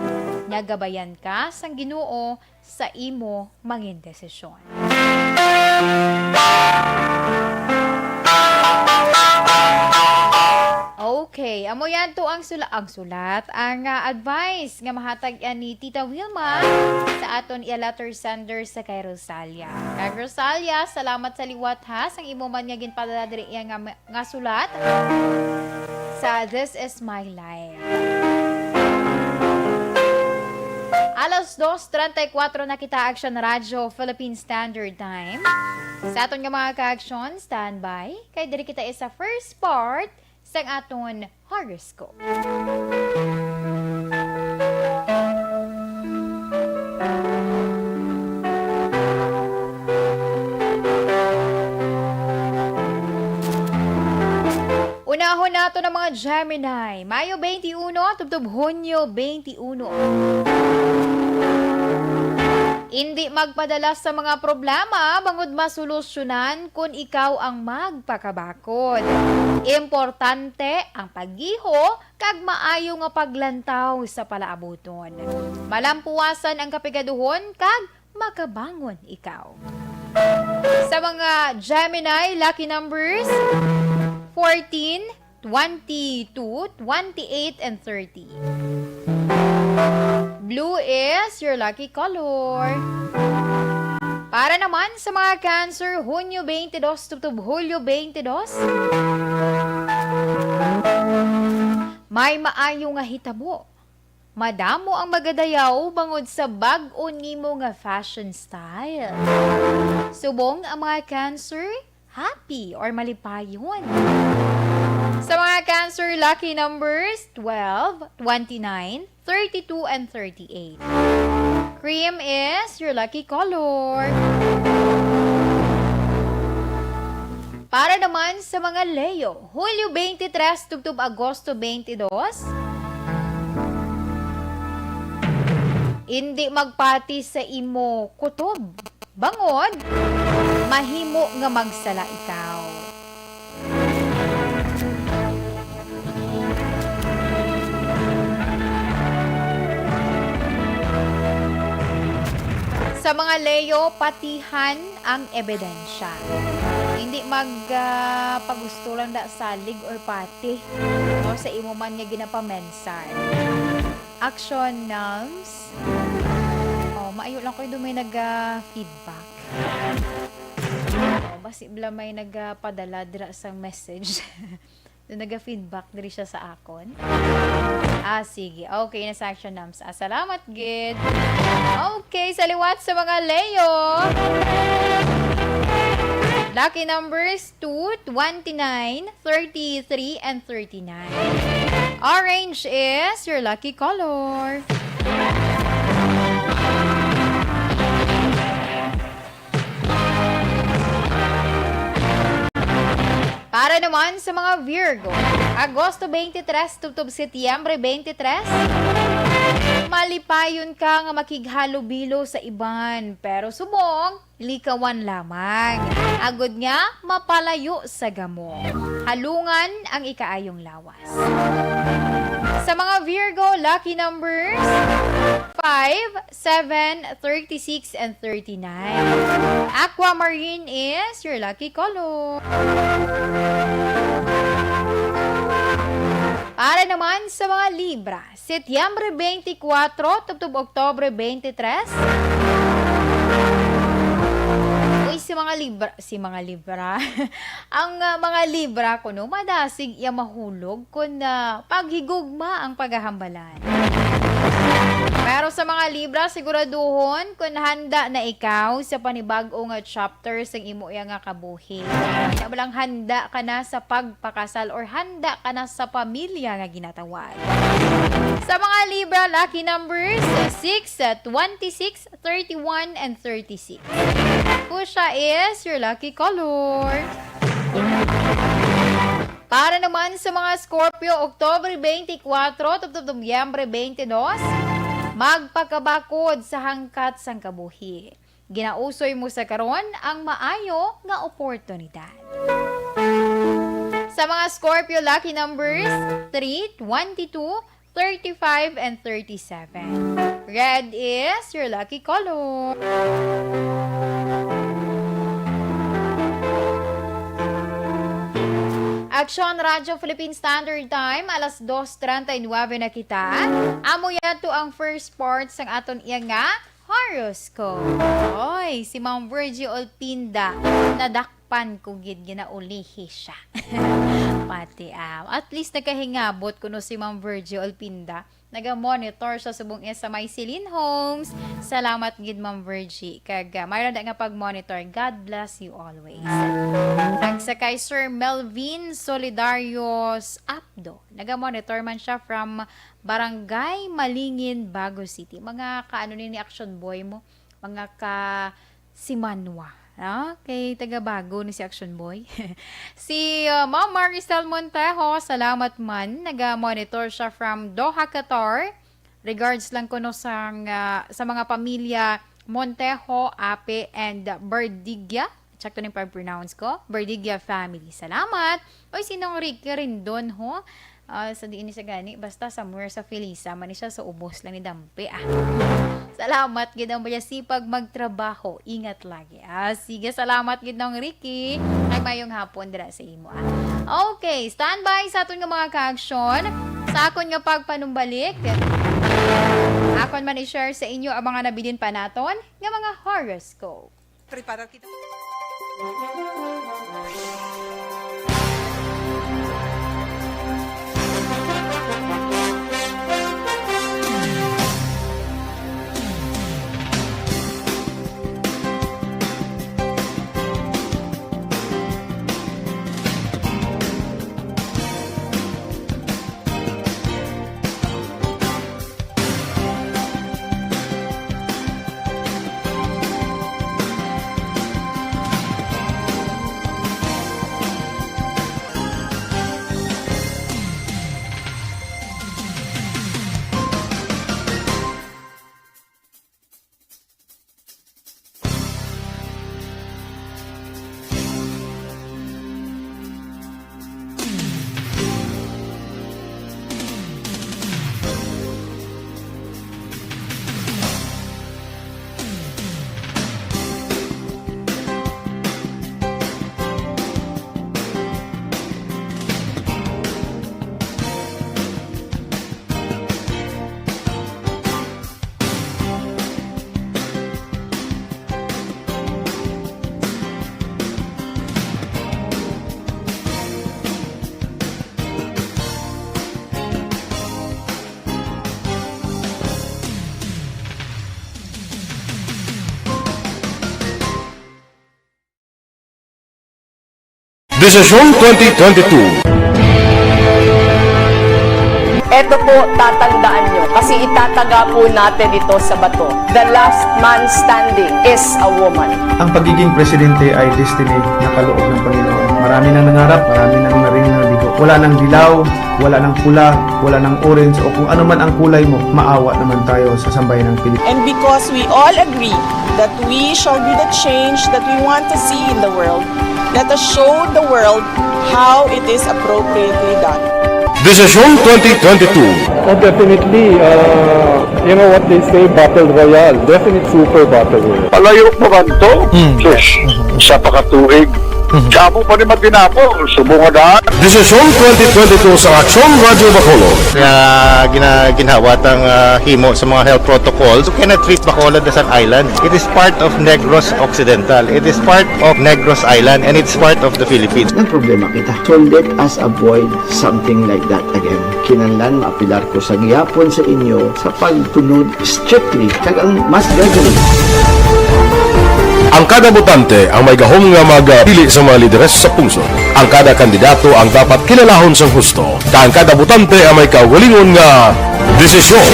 nga gabayan ka sang Ginoo sa imo mangin desisyon. Okay, amo yan to ang sula-, ang sulat, ang, ah, advice nga mahatag yan ni Tita Wilma sa aton iya letter sender sa kay Rosalia. Kag Rosalia, salamat sa liwat ha, sang imo man nga ginpadala diri iya nga, nga sulat sa This Is My Life. Alas dos treinta y cuatro na kita, Action Radio Philippine Standard Time. Sa aton nga mga ka-action, standby, kay diri kita sa first part sang aton horoscope. Unahon nato ang mga Gemini, Mayo twenty-one tubtob Hunyo twenty-one. Indi magpadala sa mga problema bangod masolusyonan kon ikaw ang magpakabakod. Importante ang paggiho kag maayo nga paglantaw sa palaabuton. Malampuwasan ang kapigaduhon kag makabangon ikaw. Sa mga Gemini, lucky numbers, fourteen, twenty-two, twenty-eight, and thirty. Blue is your lucky color. Para naman sa mga Cancer, Hunyo twenty-two tubtob Hulyo twenty-two, may maayo nga hitabo. Madamo ang magadayaw bangod sa bag-o nimo nga fashion style. Subong ang mga Cancer, happy or malipayon. Sa mga Cancer, lucky numbers, twelve, twenty-nine, thirty-two, and thirty-eight. Cream is your lucky color. Para naman sa mga Leo, Hulyo twenty-three tubtob Agosto twenty-two, indi magpati sa imo kutob, bangod mahimo nga magsala ikaw. Sa mga Leo, patihan ang ebidensya. Hindi mag, ah, pagusto lang da salig or pati, no, sa imo man nga ginapamensar. Action, Nams. Oh, maayo lang ko yung may naga-feedback. Oh, basi bala may nagapadala dira sang message. Naga-feedback diri siya sa akon. Ah, sige. Okay na sa action, Nams. Ah, salamat, gid. Okay, sa liwat sa mga Leo. Lucky numbers two, twenty-nine, thirty-three, and thirty-nine. Orange is your lucky color. Para naman sa mga Virgo, Agosto twenty-three tubtob Setyembre twenty-three, malipayon ka nga makighalubilo sa iban, pero subong likawan lamang, agod nga mapalayo sa gamo. Halungan ang ikaayong lawas. Sa mga Virgo, lucky numbers five, seven, thirty-six, and thirty-nine. Aquamarine is your lucky color. Para naman sa mga Libra, Setyembre twenty-four tubtob Oktubre twenty-three. Uy, si mga Libra, si mga Libra. Ang, ah, mga Libra kuno madasig iya mahulog kon, ah, paghigugma ang paghahambalan. Pero sa mga Libra, siguraduhon kung handa na ikaw sa panibag-o nga chapter sang imo iya nga kabuhi. Hindi mo lang handa ka na sa pagpakasal or handa ka na sa pamilya nga ginatawag. Sa mga Libra, lucky numbers six, twenty-six, thirty-one, and thirty-six. Fuchsia is your lucky color. Para naman sa mga Scorpio, Oktubre twenty-four tubtob Nobyembre twenty-two, magpakabakod sa hangkat sang kabuhi. Ginausoy mo sa karon ang maayo nga oportunidad. Sa mga Scorpio, lucky numbers three, twenty-two, thirty-five, and thirty-seven. Red is your lucky color. Aksyon Radyo Philippine Standard Time, alas dos treinta y nueve na kita. Amo yato ang first part sang aton iya nga horoscope. Oy, si Ma'am Virgie Olpinda, nadakpan ko gid, ginaulihi siya. Pati, ah, at least nagkahingabot kuno si Ma'am Virgie Olpinda. Naga-monitor siya subong iya sa may Celine Homes. Salamat gid, Ma'am Virgie. Kag, ah, mayroon na nga pag-monitor. God bless you always. Kag sa kay Sir Melvin Solidarios Apdo, naga-monitor man siya from Barangay Malingin, Bago City. Mga ka-ano ni, ni Action Boy mo? Mga ka Simanwa. Ah, kay taga Bago ni si Action Boy. Si, uh, Ma'am Maricel Montejo, salamat man. Naga-monitor siya from Doha, Qatar. Regards lang kuno sang, ah, sa mga pamilya Montejo, Ape, and Bardigia. Check to ning pag-pronounce ko. Bardigia family. Salamat. Oy, sinong Ricky Rendon, ho? Ah, sa diin ni siya gani, basta somewhere sa Felisa man ni siya, so ubos lang ni Dampe, ah. Salamat gid ang baya sipag magtrabaho. Ingat lagi, ah. Sige, salamat gid, Nong Ricky. Ay, mayong hapon dira sa imo, ah. Okay, standby sa aton nga mga kaaksyon. Sa akon nga pagpanumbalik, akon man i-share sa inyo ang mga nabilin pa naton nga mga horoscope. Prepara kita. Desisyon twenty twenty-two. Eto po, tatandaan nyo, kasi itataga po natin ito sa bato. The last man standing is a woman. Ang pagiging presidente ay destiny na kaloob ng Panginoon. Marami nang nangarap, marami nang narinig na bigo. Wala nang dilaw, wala nang pula, wala nang orange, o kung ano man ang kulay mo, maawa naman tayo sa sambayan ng Pilipinas. And because we all agree that we shall be the change that we want to see in the world, let us show the world how it is appropriately done. Desisyon twenty twenty-two. Oh, definitely. Uh, you know what they say, battle royale. Definite super battle royale. Palayo pa man to? Mm. Sus, isa pa ka tuig. Damo pa ni matinapo, subong nga daan. Desisyon twenty twenty-two sa Aksyon Radyo Bacolod. Nga gina-, ginhawat ang, ah, himo sa mga health protocols. You cannot treat Bacolod as an island. It is part of Negros Occidental. It is part of Negros Island, and it's part of the Philippines. Ang problema kita. So let us avoid something like that again. Kinahanglan maapilar ko sa gihapon sa inyo sa pagsunod strictly kag ang mas gagawin. Ang kada botante ang may gahom nga magpili sa mga lideres sa pungsod. Ang kada kandidato ang dapat kilalahon sang husto, kag ang kada botante ang may kaugalingon nga desisyon.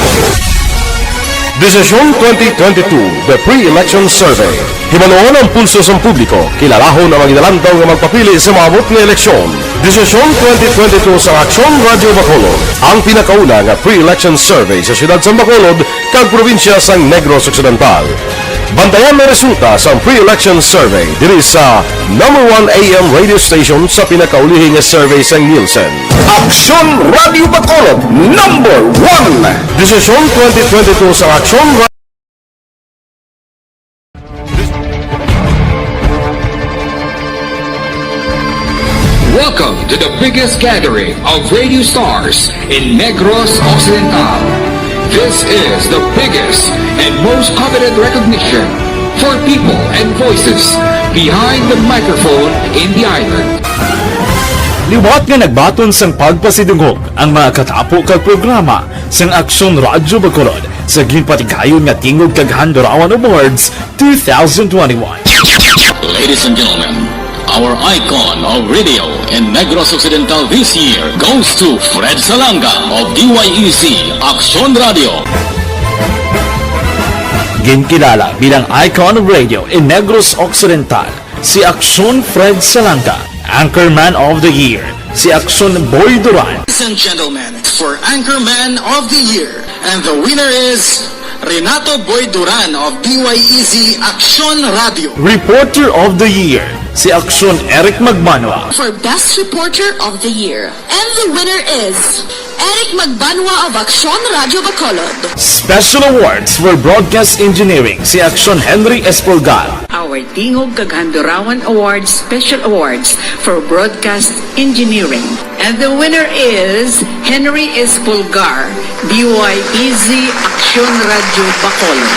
Desisyon twenty twenty-two, The Pre-Election Survey. Himanuon ang pulso sang publiko, kilalahon ang mga ginalantaw nga magpapili sa maabot nga eleksyon. Desisyon twenty twenty-two sa Aksyon Radyo Bacolod, ang pinakauna nga pre-election survey sa siyudad sang Bacolod kag probinsya sang Negros Occidental. Bantayan ang resulta sang pre-election survey diri sa number one A M radio station sa pinakaulihi nga survey sang Nielsen. Aksyon Radyo Bacolod, number one. Desisyon twenty twenty-two sa Aksyon Ra- Welcome to the biggest gathering of radio stars in Negros Occidental. This is the biggest and most coveted recognition for people and voices behind the microphone in the island. Liwat nga nagbaton sang pagpasidungog ang mga katapo kag programa sang Aksyon Radyo Bacolod sa ginpatigayon nga Tingog kag Handurawan Awards two thousand twenty-one. Ladies and gentlemen, our icon of radio in Negros Occidental this year goes to Fred Salanga of D Y E Z Aksyon Radio. Ginkilala bilang icon of radio in Negros Occidental si Aksyon Fred Salanga, Anchorman of the Year si Aksyon Boy Duran. Ladies and gentlemen, for Anchorman of the Year, and the winner is Renato Boy Duran of D Y E Z Aksyon Radio. Reporter of the Year si Aksyon Eric Magbanwa. For Best Reporter of the Year, and the winner is Eric Magbanwa of Aksyon Radio Bacolod. Special Awards for Broadcast Engineering si Aksyon Henry Espolgar. Our Tingog kag Handurawan Awards Special Awards for Broadcast Engineering. And the winner is Henry Espolgar, D Y E Z Aksyon Radio Bacolod.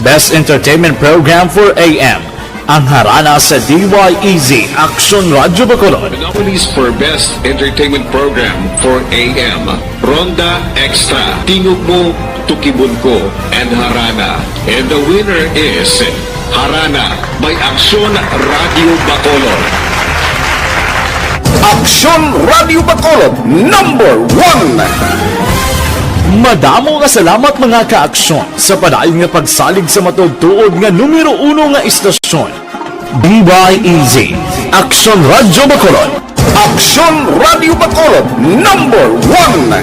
Best Entertainment Program for A M, ang Harana sa D Y E Z Aksyon Radio Bacolod. The nominees for Best Entertainment Program for A M, Ronda Extra, Tingog Mo, Tukibon Ko, and Harana. And the winner is Harana by Aksyon Radio Bacolod. Aksyon Radio Bacolod, number one. Madamo nga salamat, mga ka-Aksyon, sa padayon nga pagsalig sa matuod-tuod nga numero uno nga istasyon. D Y E Z, Aksyon Radio Bacolod. Aksyon Radio Bacolod, number one.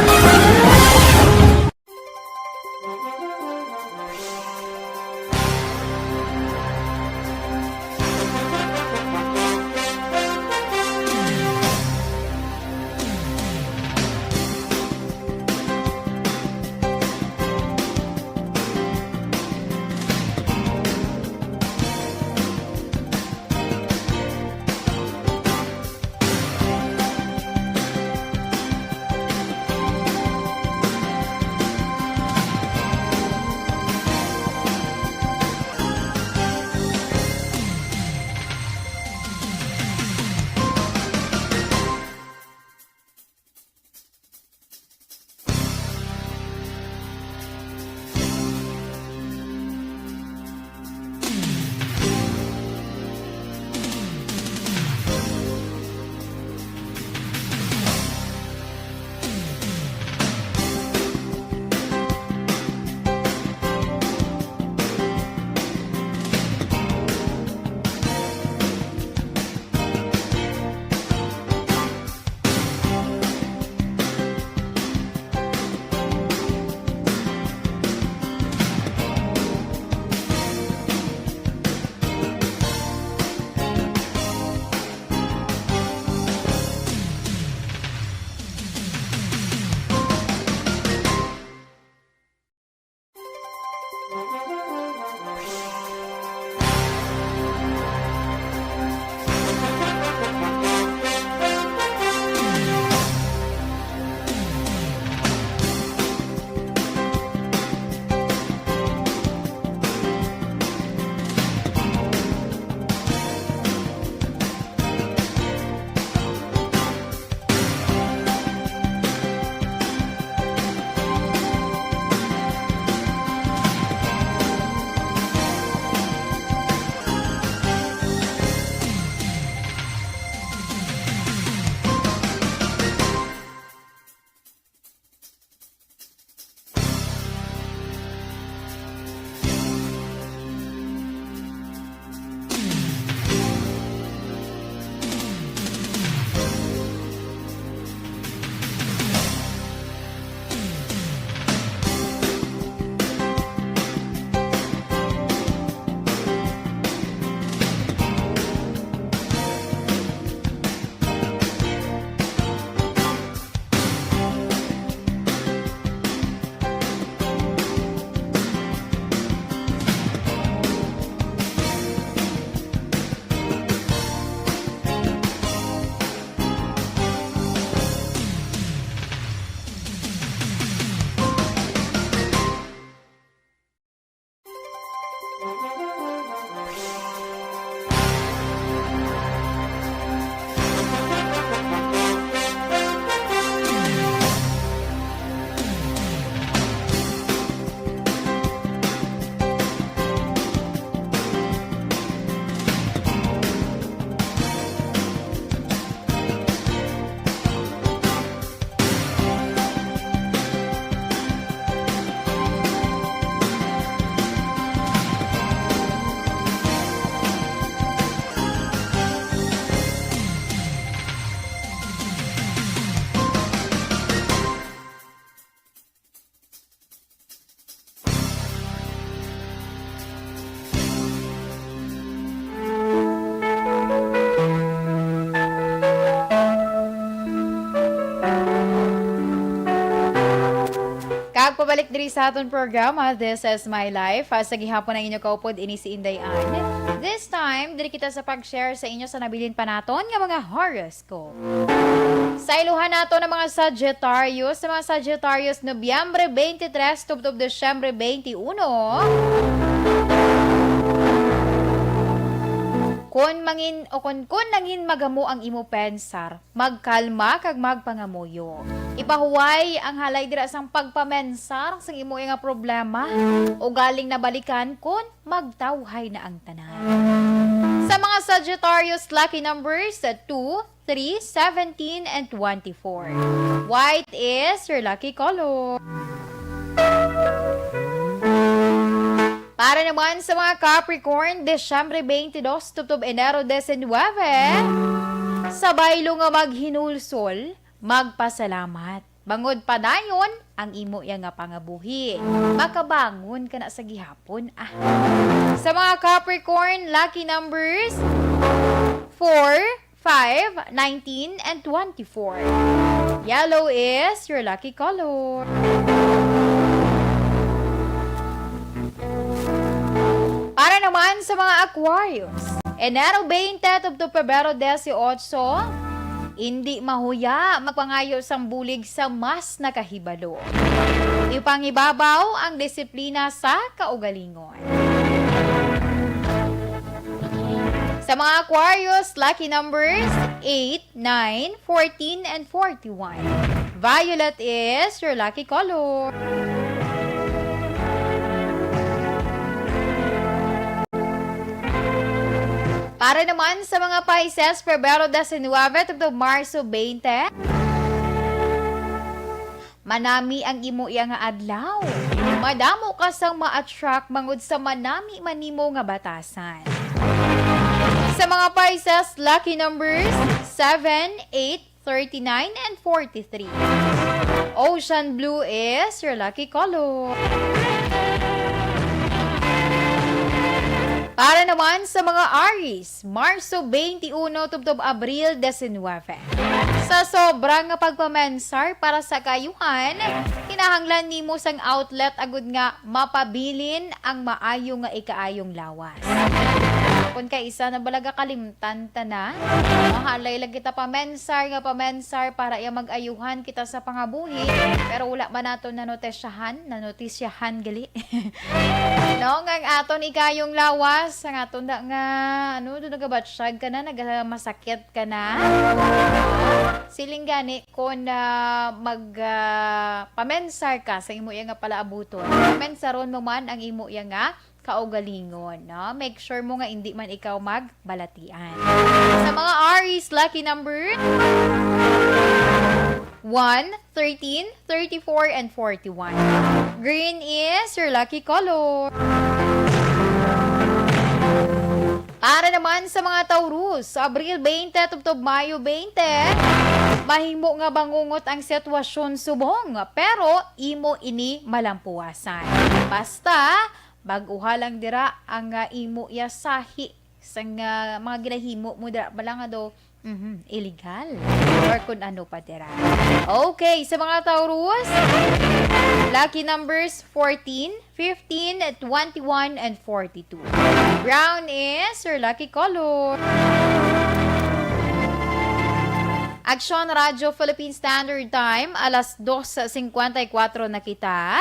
Pagpabalik diri sa aton programa, This is My Life. Ah, sa gihapon ang inyo kaupod, ini si Inday Ann. This time, diri kita sa pag-share sa inyo sa nabilin pa naton nga mga horoscope. Sa iluhan nato ng mga Sagittarius, sa mga Sagittarius, Nobyembre twenty-three tubtob Disyembre twenty-one. Kun mangin, o kun, kun nangin magamo ang imo pensar, magkalma kag magpangamuyo. Ipahuway ang halay dira sang pagpamensar sang imo nga problema. Ugaling nabalikan kun magtawhay na ang tanan. Sa mga Sagittarius, lucky numbers two, three, seventeen, and twenty-four. White is your lucky color. Para naman sa mga Capricorn, Disyembre twenty-two tubtob Enero diecinuebe, sa baylo nga maghinulsol, magpasalamat. Bangod padayon ang imo iya nga pangabuhi. Makabangon ka na sa gihapon, ah. Sa mga Capricorn, lucky numbers four, five, nineteen, and twenty-four. Yellow is your lucky color. Para naman sa mga Aquarius, Enero twenty tubtob Pebrero dieciocho, hindi mahuya magpangayo sang bulig sa mas nakahibalo. Ipangibabaw ang disiplina sa kaugalingon. Sa mga Aquarius, lucky numbers eight, nine, fourteen, and forty-one. Violet is your lucky color. Para naman sa mga Pisces, Pebrero diecinuebe tubtob Marso twenty, manami ang imo iya nga adlaw. Madamo ka sang ma-attract bangod sa manami man nimo nga batasan. Sa mga Pisces, lucky numbers seven, eight, thirty-nine, and forty-three. Ocean blue is your lucky color. Para naman sa mga Aries, Marso twenty-one tubtob Abril diecinuebe. Sa sobra nga pagpamensar para sa kaayuhan, kinahanglan nimo sang outlet agud nga mapabilin ang maayo nga ikaayong lawas. Kung kaisa na balaga kalimtan ta na, mahalay lang kita pamensar nga pamensar para iya mag-ayuhan kita sa pangabuhi, pero wala man nato nanotesyahan, nanotisyahan gali. No, nga ang aton ikayong lawas, ang aton na nga, ano, do nagabatsyag ka na, nagamasakit ka na. Siling gani, kung, ah, mag, ah, pamensar ka sa imo iya nga palaabuton, pamensaron mo man ang imo iya nga kaugalingon, no? Make sure mo nga hindi man ikaw magbalatian. Sa mga Aries, lucky number one, thirteen, thirty-four, and forty-one. Green is your lucky color. Para naman sa mga Taurus, sa Abril twenty tubtob Mayo twenty, mahimo nga bangungot ang sitwasyon subong, pero imo ini malampuasan. Basta, bag-uha lang dira ang, ah, imo iya sahi sang, ah, mga ginahimo mo dira bala nga daw, mhm, illegal or kun ano pa dira. Okay, sa mga Taurus, lucky numbers fourteen, fifteen, twenty-one, and forty-two. Brown is your lucky color. Aksyon Radyo Philippine Standard Time, alas dos cincuenta y cuatro na kita.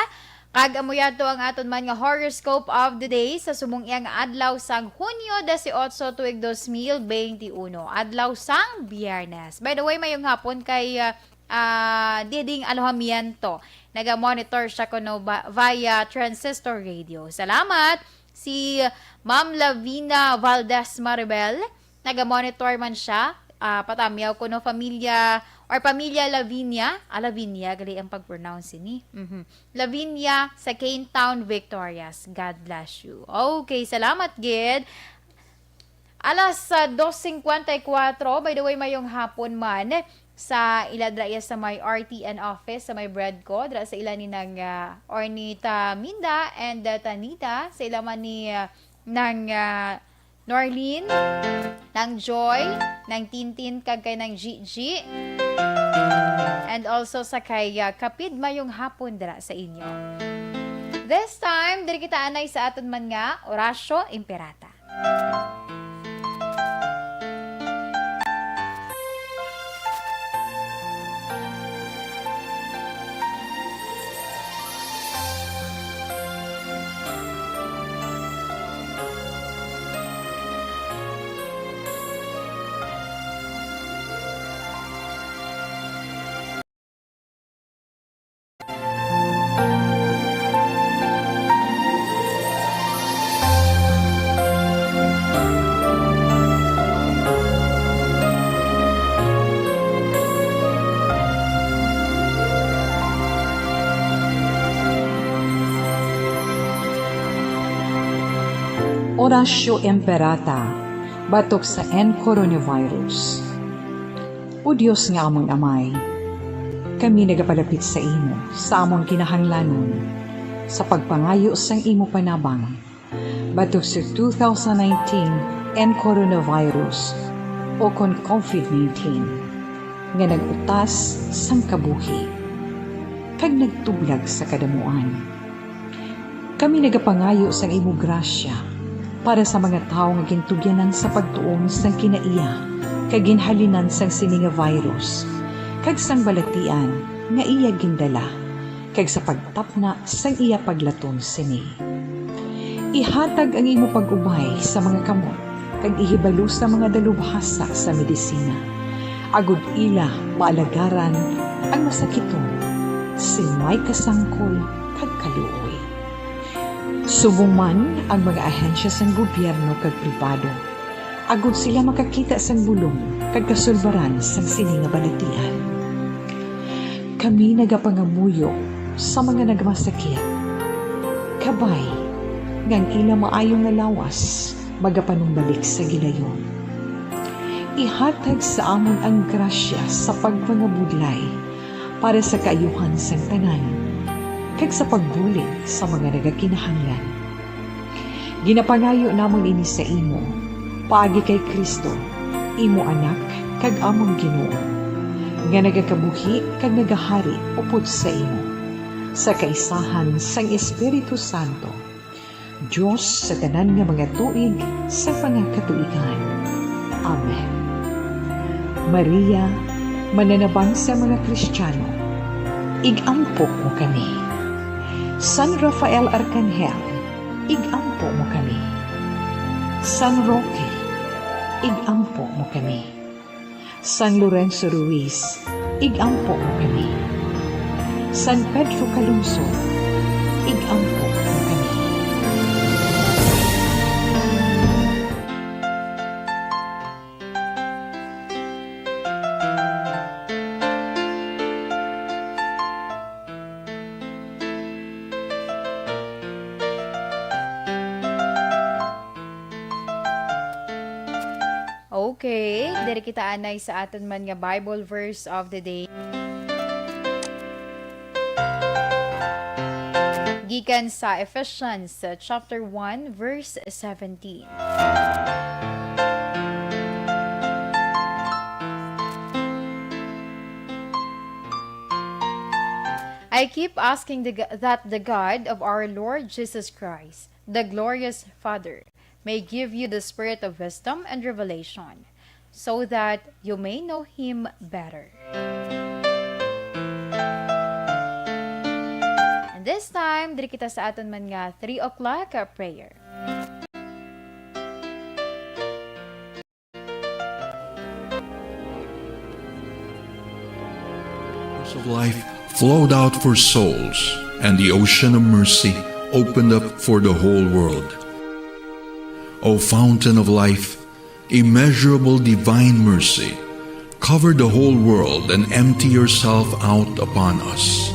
Kag amo yadto ang aton man nga horoscope of the day sa subong iya nga adlaw sang Hunyo dieciocho tuig dos mil veintiuno, adlaw sang Biyernes. By the way, mayong hapon kay, ah, ah, Diding Alojamiento. Naga-monitor siya kuno ba, via transistor radio. Salamat. Si Ma'am Lavina Valdez Maribel, naga-monitor man siya. Ah, patamyaw kuno, familia or pamilya Lavinia. Ah, Lavinia, gali ang pag-pronounce ini. Mhm. Lavinia sa Cane Town, Victorias. God bless you. Okay, salamat gid. Alas, ah, dos cincuenta y cuatro, by the way, mayong hapon man sa ila dra iya sa may R T N office, sa may Bread Co, dra sa ila ni nang, ah, Ornita Minda and, ah, Tanita, sa ila man ni, ah, nang, ah, Norlene, Nang Joy, Nang Tintin, kag kay Nang Gigi. And also sa kay, ah, Kapid, mayong hapon dira sa inyo. This time, diri kita anay sa aton man nga Oratio Imperata. Oratio Imperata batok sa N coronavirus. O Dios nga amon Amay, kami nagapalapit sa imo sa amon kinahanglanon sa pagpangayo sang imo panabang batok sa two thousand nineteen N coronavirus, o kon COVID nineteen, nga nag-utas sang kabuhi kag nagtublag sa kadamuan. Kami nagapangayo sang imo grasya para sa mga tawo nga gintugyanan sa pagtuon sang kinaiya kag ginhalinan sang sini nga virus, kag sang balatian nga iya gindala, kag sa pagtapna sang iya paglaton sini. Ihatag ang imo pag-ubay sa mga kamot kag ihibalo sa mga dalubhasa sa medisina, agod ila maalagaran ang masakiton sing may kasangkol kag kaluoy. Subong man ang mga ahensya sang gobyerno kag pribado, agod sila makakita sang bulong kag kasulbaran sang sini nga balatian. Kami nagapangamuyo sa mga nagmasakit, kabay nga ang ila maayo nga lawas magapanumbalik sa gilayon. Ihatag sa amon ang grasya sa pagpangabudlay para sa kaayuhan sang tanan, kag sa pagbulig sa mga nagakinahanglan. Ginapangayo namon ini sa imo, paagi kay Cristo, imo Anak kag amon Ginoo, nga nagakabuhi kag nagahari upod sa imo, sa kaisahan sang Espiritu Santo, Dios sa tanan nga mga tuig sa mga katuigan. Amen. Maria, mananabang sa mga Kristiyano, ig-ampo mo kami. San Rafael Arcangel, ig-ampo mo kami. San Roque, ig-ampo mo kami. San Lorenzo Ruiz, ig-ampo mo kami. San Pedro Calungsod, ig-ampo mo kami. Okay, diri kita anay sa aton man nga Bible verse of the day. Gikan sa Ephesians, uh, chapter one, verse seventeen. I keep asking the, g- that the God of our Lord Jesus Christ, the glorious Father, may give you the spirit of wisdom and revelation, so that you may know Him better. And this time, diri kita sa aton man nga three o'clock, uh, prayer. Of life flowed out for souls, and the ocean of mercy opened up for the whole world. O fountain of life, immeasurable divine mercy, cover the whole world and empty yourself out upon us.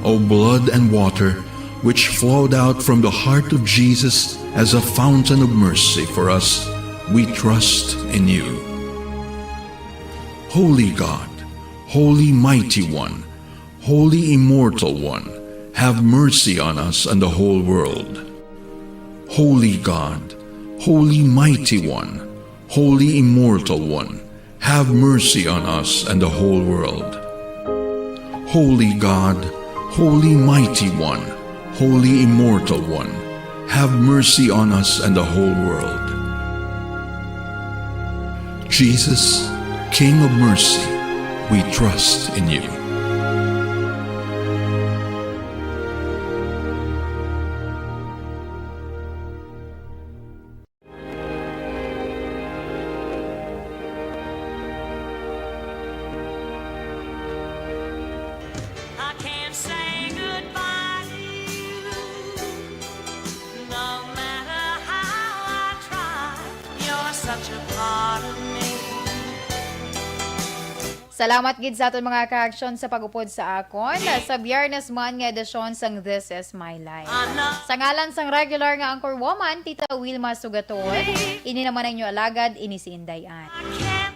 O blood and water, which flowed out from the heart of Jesus as a fountain of mercy for us, we trust in you. Holy God, Holy Mighty One, Holy Immortal One, have mercy on us and the whole world. Holy God, Holy Mighty One, Holy Immortal One, have mercy on us and the whole world. Holy God, Holy Mighty One, Holy Immortal One, have mercy on us and the whole world. Jesus, King of mercy, we trust in you. I can't say goodbye to you, no matter how I try. You're such a part of me. Salamat gid sa aton mga ka-action sa pag-upod sa akon sa Biyernes man nga edisyon sang This Is My Life. Sa ngalan sang regular nga anchor woman, Tita Wilma Sugaton, ini naman ang inyo alagad, ini si Inday Ann.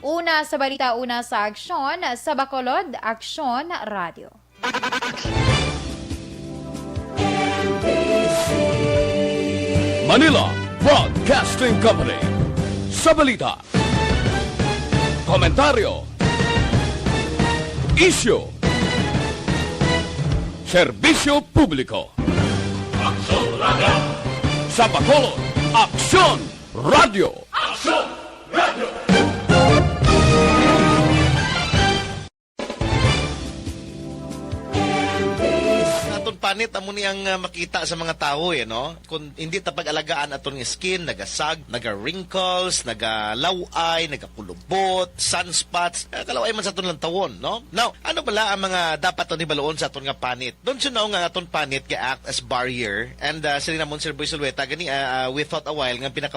Una sa balita, una sa aksyon, sa Bacolod, Aksyon Radio. Manila Broadcasting Company. Sa balita, komentaryo, isyu, serbisyo publiko. Aksyon Radio. Sa Bacolod, Aksyon Radio. Aksyon Radio. Aton panit amo ni ang ah, makita sa mga tawo eh, no? Kung hindi ta pag-alagaan aton nga skin, nagasag, naga-wrinkles, nagalaway, nagakulubot, sunspots, ah, kalaway man sa aton lantawon, no? Now, ano bala ang mga dapat naton hibaluon sa aton nga panit? Don't you know nga aton panit ga-act as barrier? And ah, sila namon Sir Boy Sulueta, gani ah, ah, we thought a while nga pinaka